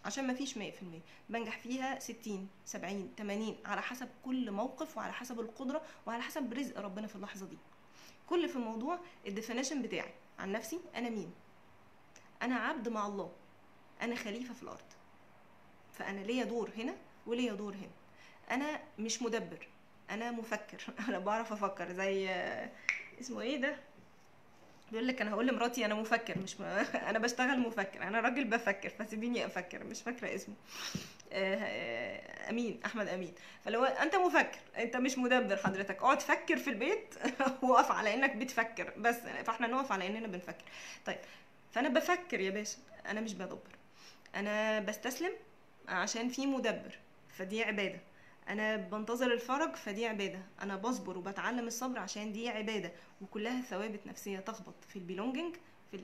[SPEAKER 1] عشان ما فيش 100%، بنجح فيها 60 70 80 على حسب كل موقف، وعلى حسب القدرة، وعلى حسب رزق ربنا في اللحظة دي. كل في الموضوع ال definition بتاعي عن نفسي، انا مين؟ انا عبد مع الله، انا خليفة في الارض، فانا ليا دور هنا وليا دور هنا. انا مش مدبر، انا مفكر، انا بعرف افكر، زي اسمه ايه ده بيقول لك انا هقول لمراتي انا مفكر، مش انا بشتغل مفكر، انا راجل بفكر فسيبيني افكر، مش فاكره اسمه، امين، احمد امين. فلو انت مفكر، انت مش مدبر حضرتك، اقعد فكر في البيت وقف على انك بتفكر بس، فاحنا نقف على اننا بنفكر. طيب فانا بفكر يا باشا، انا مش بدبر، انا بستسلم عشان في مدبر، فدي عباده. انا بنتظر الفرج، فدي عباده. انا بصبر وبتعلم الصبر عشان دي عباده. وكلها ثوابت نفسية تخبط في ال belonging، في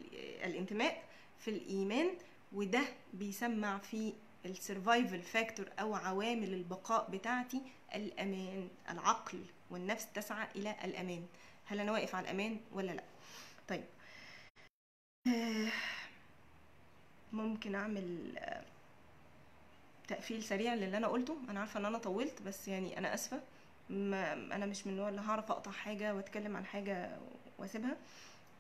[SPEAKER 1] الانتماء، في الايمان، وده بيسمع في ال survival factor او عوامل البقاء بتاعتي، الامان. العقل والنفس تسعى الى الامان. هل انا واقف على الامان ولا لا؟ طيب ممكن اعمل تقفيل سريع للي انا قلته. انا عارفه ان انا طولت، بس يعني انا اسفه، انا مش من النوع اللي هعرف اقطع حاجة واتكلم عن حاجة واسيبها.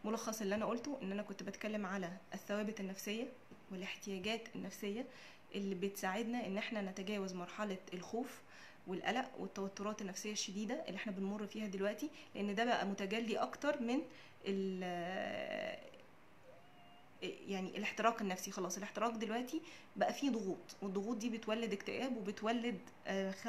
[SPEAKER 1] ملخص اللي انا قلته ان انا كنت بتكلم على الثوابت النفسية والاحتياجات النفسية اللي بتساعدنا ان احنا نتجاوز مرحلة الخوف والقلق والتوترات النفسية الشديدة اللي احنا بنمر فيها دلوقتي، لان ده بقى متجلي اكتر من يعني الاحتراق النفسي. خلاص الاحتراق دلوقتي بقى فيه ضغوط، والضغوط دي بتولد اكتئاب وبتولد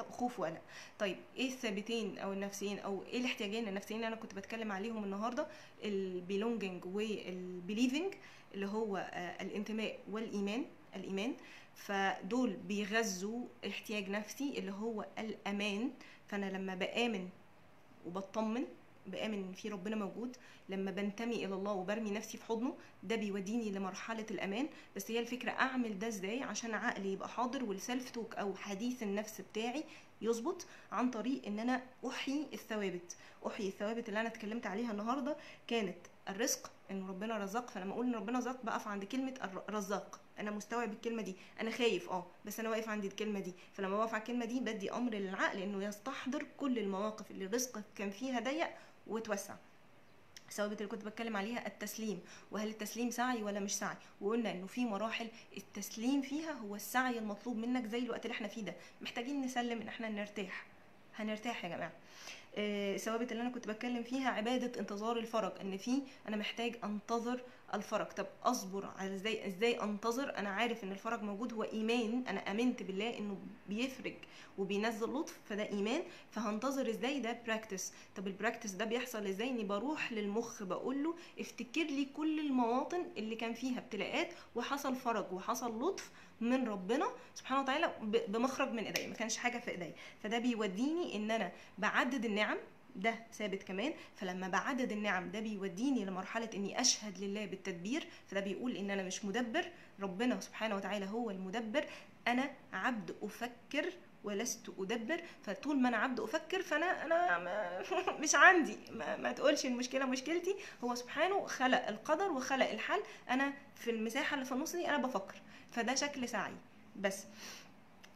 [SPEAKER 1] خوف وقلق. طيب ايه الثابتين او النفسيين، او ايه الاحتياجين النفسيين اللي انا كنت بتكلم عليهم النهارده؟ ال belonging وال believing اللي هو الانتماء والايمان. الايمان فدول بيغذوا احتياج نفسي اللي هو الامان. فانا لما بآمن وبطمن، بآمن ان في ربنا موجود، لما بنتمي الى الله وبرمي نفسي في حضنه، ده بيوديني لمرحلة الامان. بس هي الفكرة اعمل ده ازاي عشان عقلي يبقى حاضر وال self talk او حديث النفس بتاعي يظبط، عن طريق ان انا احيي الثوابت. احيي الثوابت اللي انا اتكلمت عليها النهارده كانت الرزق، ان ربنا رزق. فلما اقول ان ربنا رزق بقف عند كلمة الرزاق، انا مستوعب الكلمة دي، انا خايف بس انا واقف عند الكلمة دي. فلما بقف على الكلمة دي بدي امر للعقل انه يستحضر كل المواقف اللي الرزق كان فيها ضيق وتوسع. الثوابت اللي كنت بتكلم عليها التسليم، وهل التسليم سعي ولا مش سعي، وقلنا انه في مراحل التسليم فيها هو السعي المطلوب منك، زي الوقت اللي احنا فيه ده محتاجين نسلم ان احنا نرتاح، هنرتاح يا جماعة. الثوابت اللي انا كنت بتكلم فيها عباده انتظار الفرج، ان في انا محتاج انتظر الفرج. طب اصبر على ازاي انتظر؟ انا عارف ان الفرج موجود، هو ايمان، انا امنت بالله انه بيفرج وبينزل لطف، فده ايمان. فهنتظر ازاي؟ ده practice. طب ال practice ده بيحصل ازاي؟ اني بروح للمخ بقول له افتكر لي كل المواطن اللي كان فيها ابتلاءات وحصل فرج وحصل لطف من ربنا سبحانه وتعالى بمخرج من ايديا، ما كانش حاجة في ايديا. فده بيوديني ان انا بعدد النعم، ده ثابت كمان. فلما بعدد النعم ده بيوديني لمرحلة اني اشهد لله بالتدبير، فده بيقول ان انا مش مدبر، ربنا سبحانه وتعالى هو المدبر، انا عبد افكر ولست ادبر. فطول ما انا عبد افكر فانا انا مش عندي، ما تقولش المشكلة مشكلتي، هو سبحانه خلق القدر وخلق الحل، انا في المساحة اللي في النص دي انا بفكر، فده شكل سعي بس.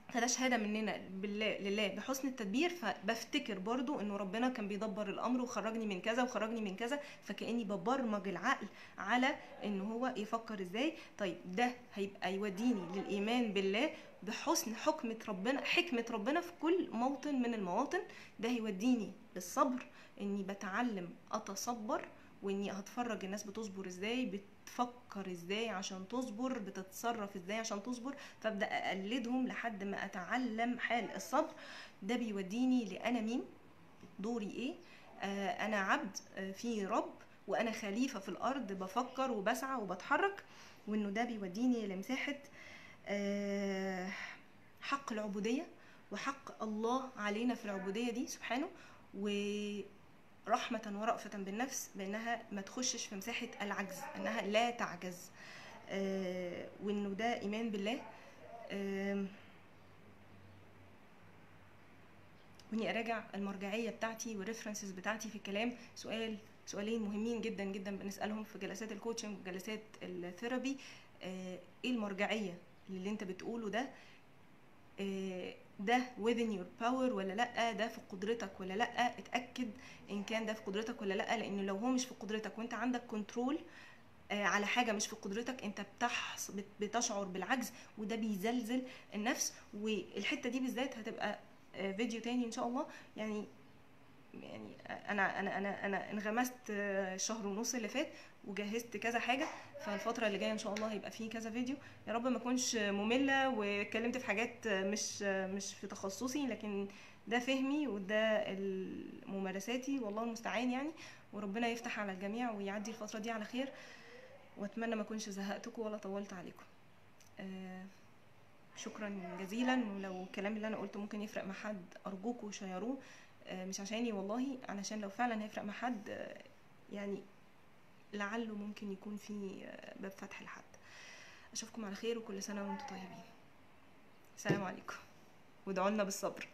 [SPEAKER 1] فده شهادة مننا بالله لله بحسن التدبير. فبفتكر برضو انه ربنا كان بيدبر الامر وخرجني من كذا وخرجني من كذا، فكاني ببرمج العقل على ان هو يفكر ازاي. طيب ده هيبقى يوديني للايمان بالله بحسن حكمه ربنا، حكمه ربنا في كل موطن من المواطن. ده هيوديني للصبر، اني بتعلم اتصبر، واني هتفرج الناس بتصبر ازاي، بتفكر ازاي عشان تصبر، بتتصرف ازاي عشان تصبر، فابدا اقلدهم لحد ما اتعلم حال الصبر. ده بيوديني لانا مين، دوري ايه، انا عبد في رب، وانا خليفة في الارض، بفكر وبسعى وبتحرك. وانه ده بيوديني لمساحة حق العبودية وحق الله علينا في العبودية دي سبحانه، و رحمة ورأفة بالنفس بأنها ما تخشش في مساحة العجز، أنها لا تعجز، وإنه ده إيمان بالله. وإني أراجع المرجعية بتاعتي وال references بتاعتي في الكلام. سؤالين مهمين جدا جدا بنسألهم في جلسات ال coaching وجلسات ال therapy، إيه المرجعية اللي أنت بتقوله ده؟ ده within your power ولا لأ؟ ده في قدرتك ولا لأ؟ اتأكد إن كان ده في قدرتك ولا لأ، لأنه لو هو مش في قدرتك وانت عندك control على حاجة مش في قدرتك، انت بتشعر بالعجز، وده بيزلزل النفس. والحتة دي بالذات هتبقى فيديو تاني إن شاء الله. يعني انا انا انا انا انغمست شهر ونص اللي فات وجهزت كذا حاجة، فالفتره اللي جاية ان شاء الله هيبقى فيه كذا فيديو. يا رب ما اكونش مملة واتكلمت في حاجات مش في تخصصي، لكن ده فهمي وده ممارساتي، والله المستعان يعني. وربنا يفتح على الجميع ويعدي الفترة دي على خير، واتمنى ما اكونش زهقتكم ولا طولت عليكم. شكرا جزيلا، ولو الكلام اللي انا قلته ممكن يفرق مع حد ارجوكم شيروه، مش عشاني والله، علشان لو فعلا هيفرق مع حد يعني لعله ممكن يكون في باب فتح لحد. اشوفكم على خير، وكل سنة وانتم طيبين. السلام عليكم، وادعوا لنا بالصبر.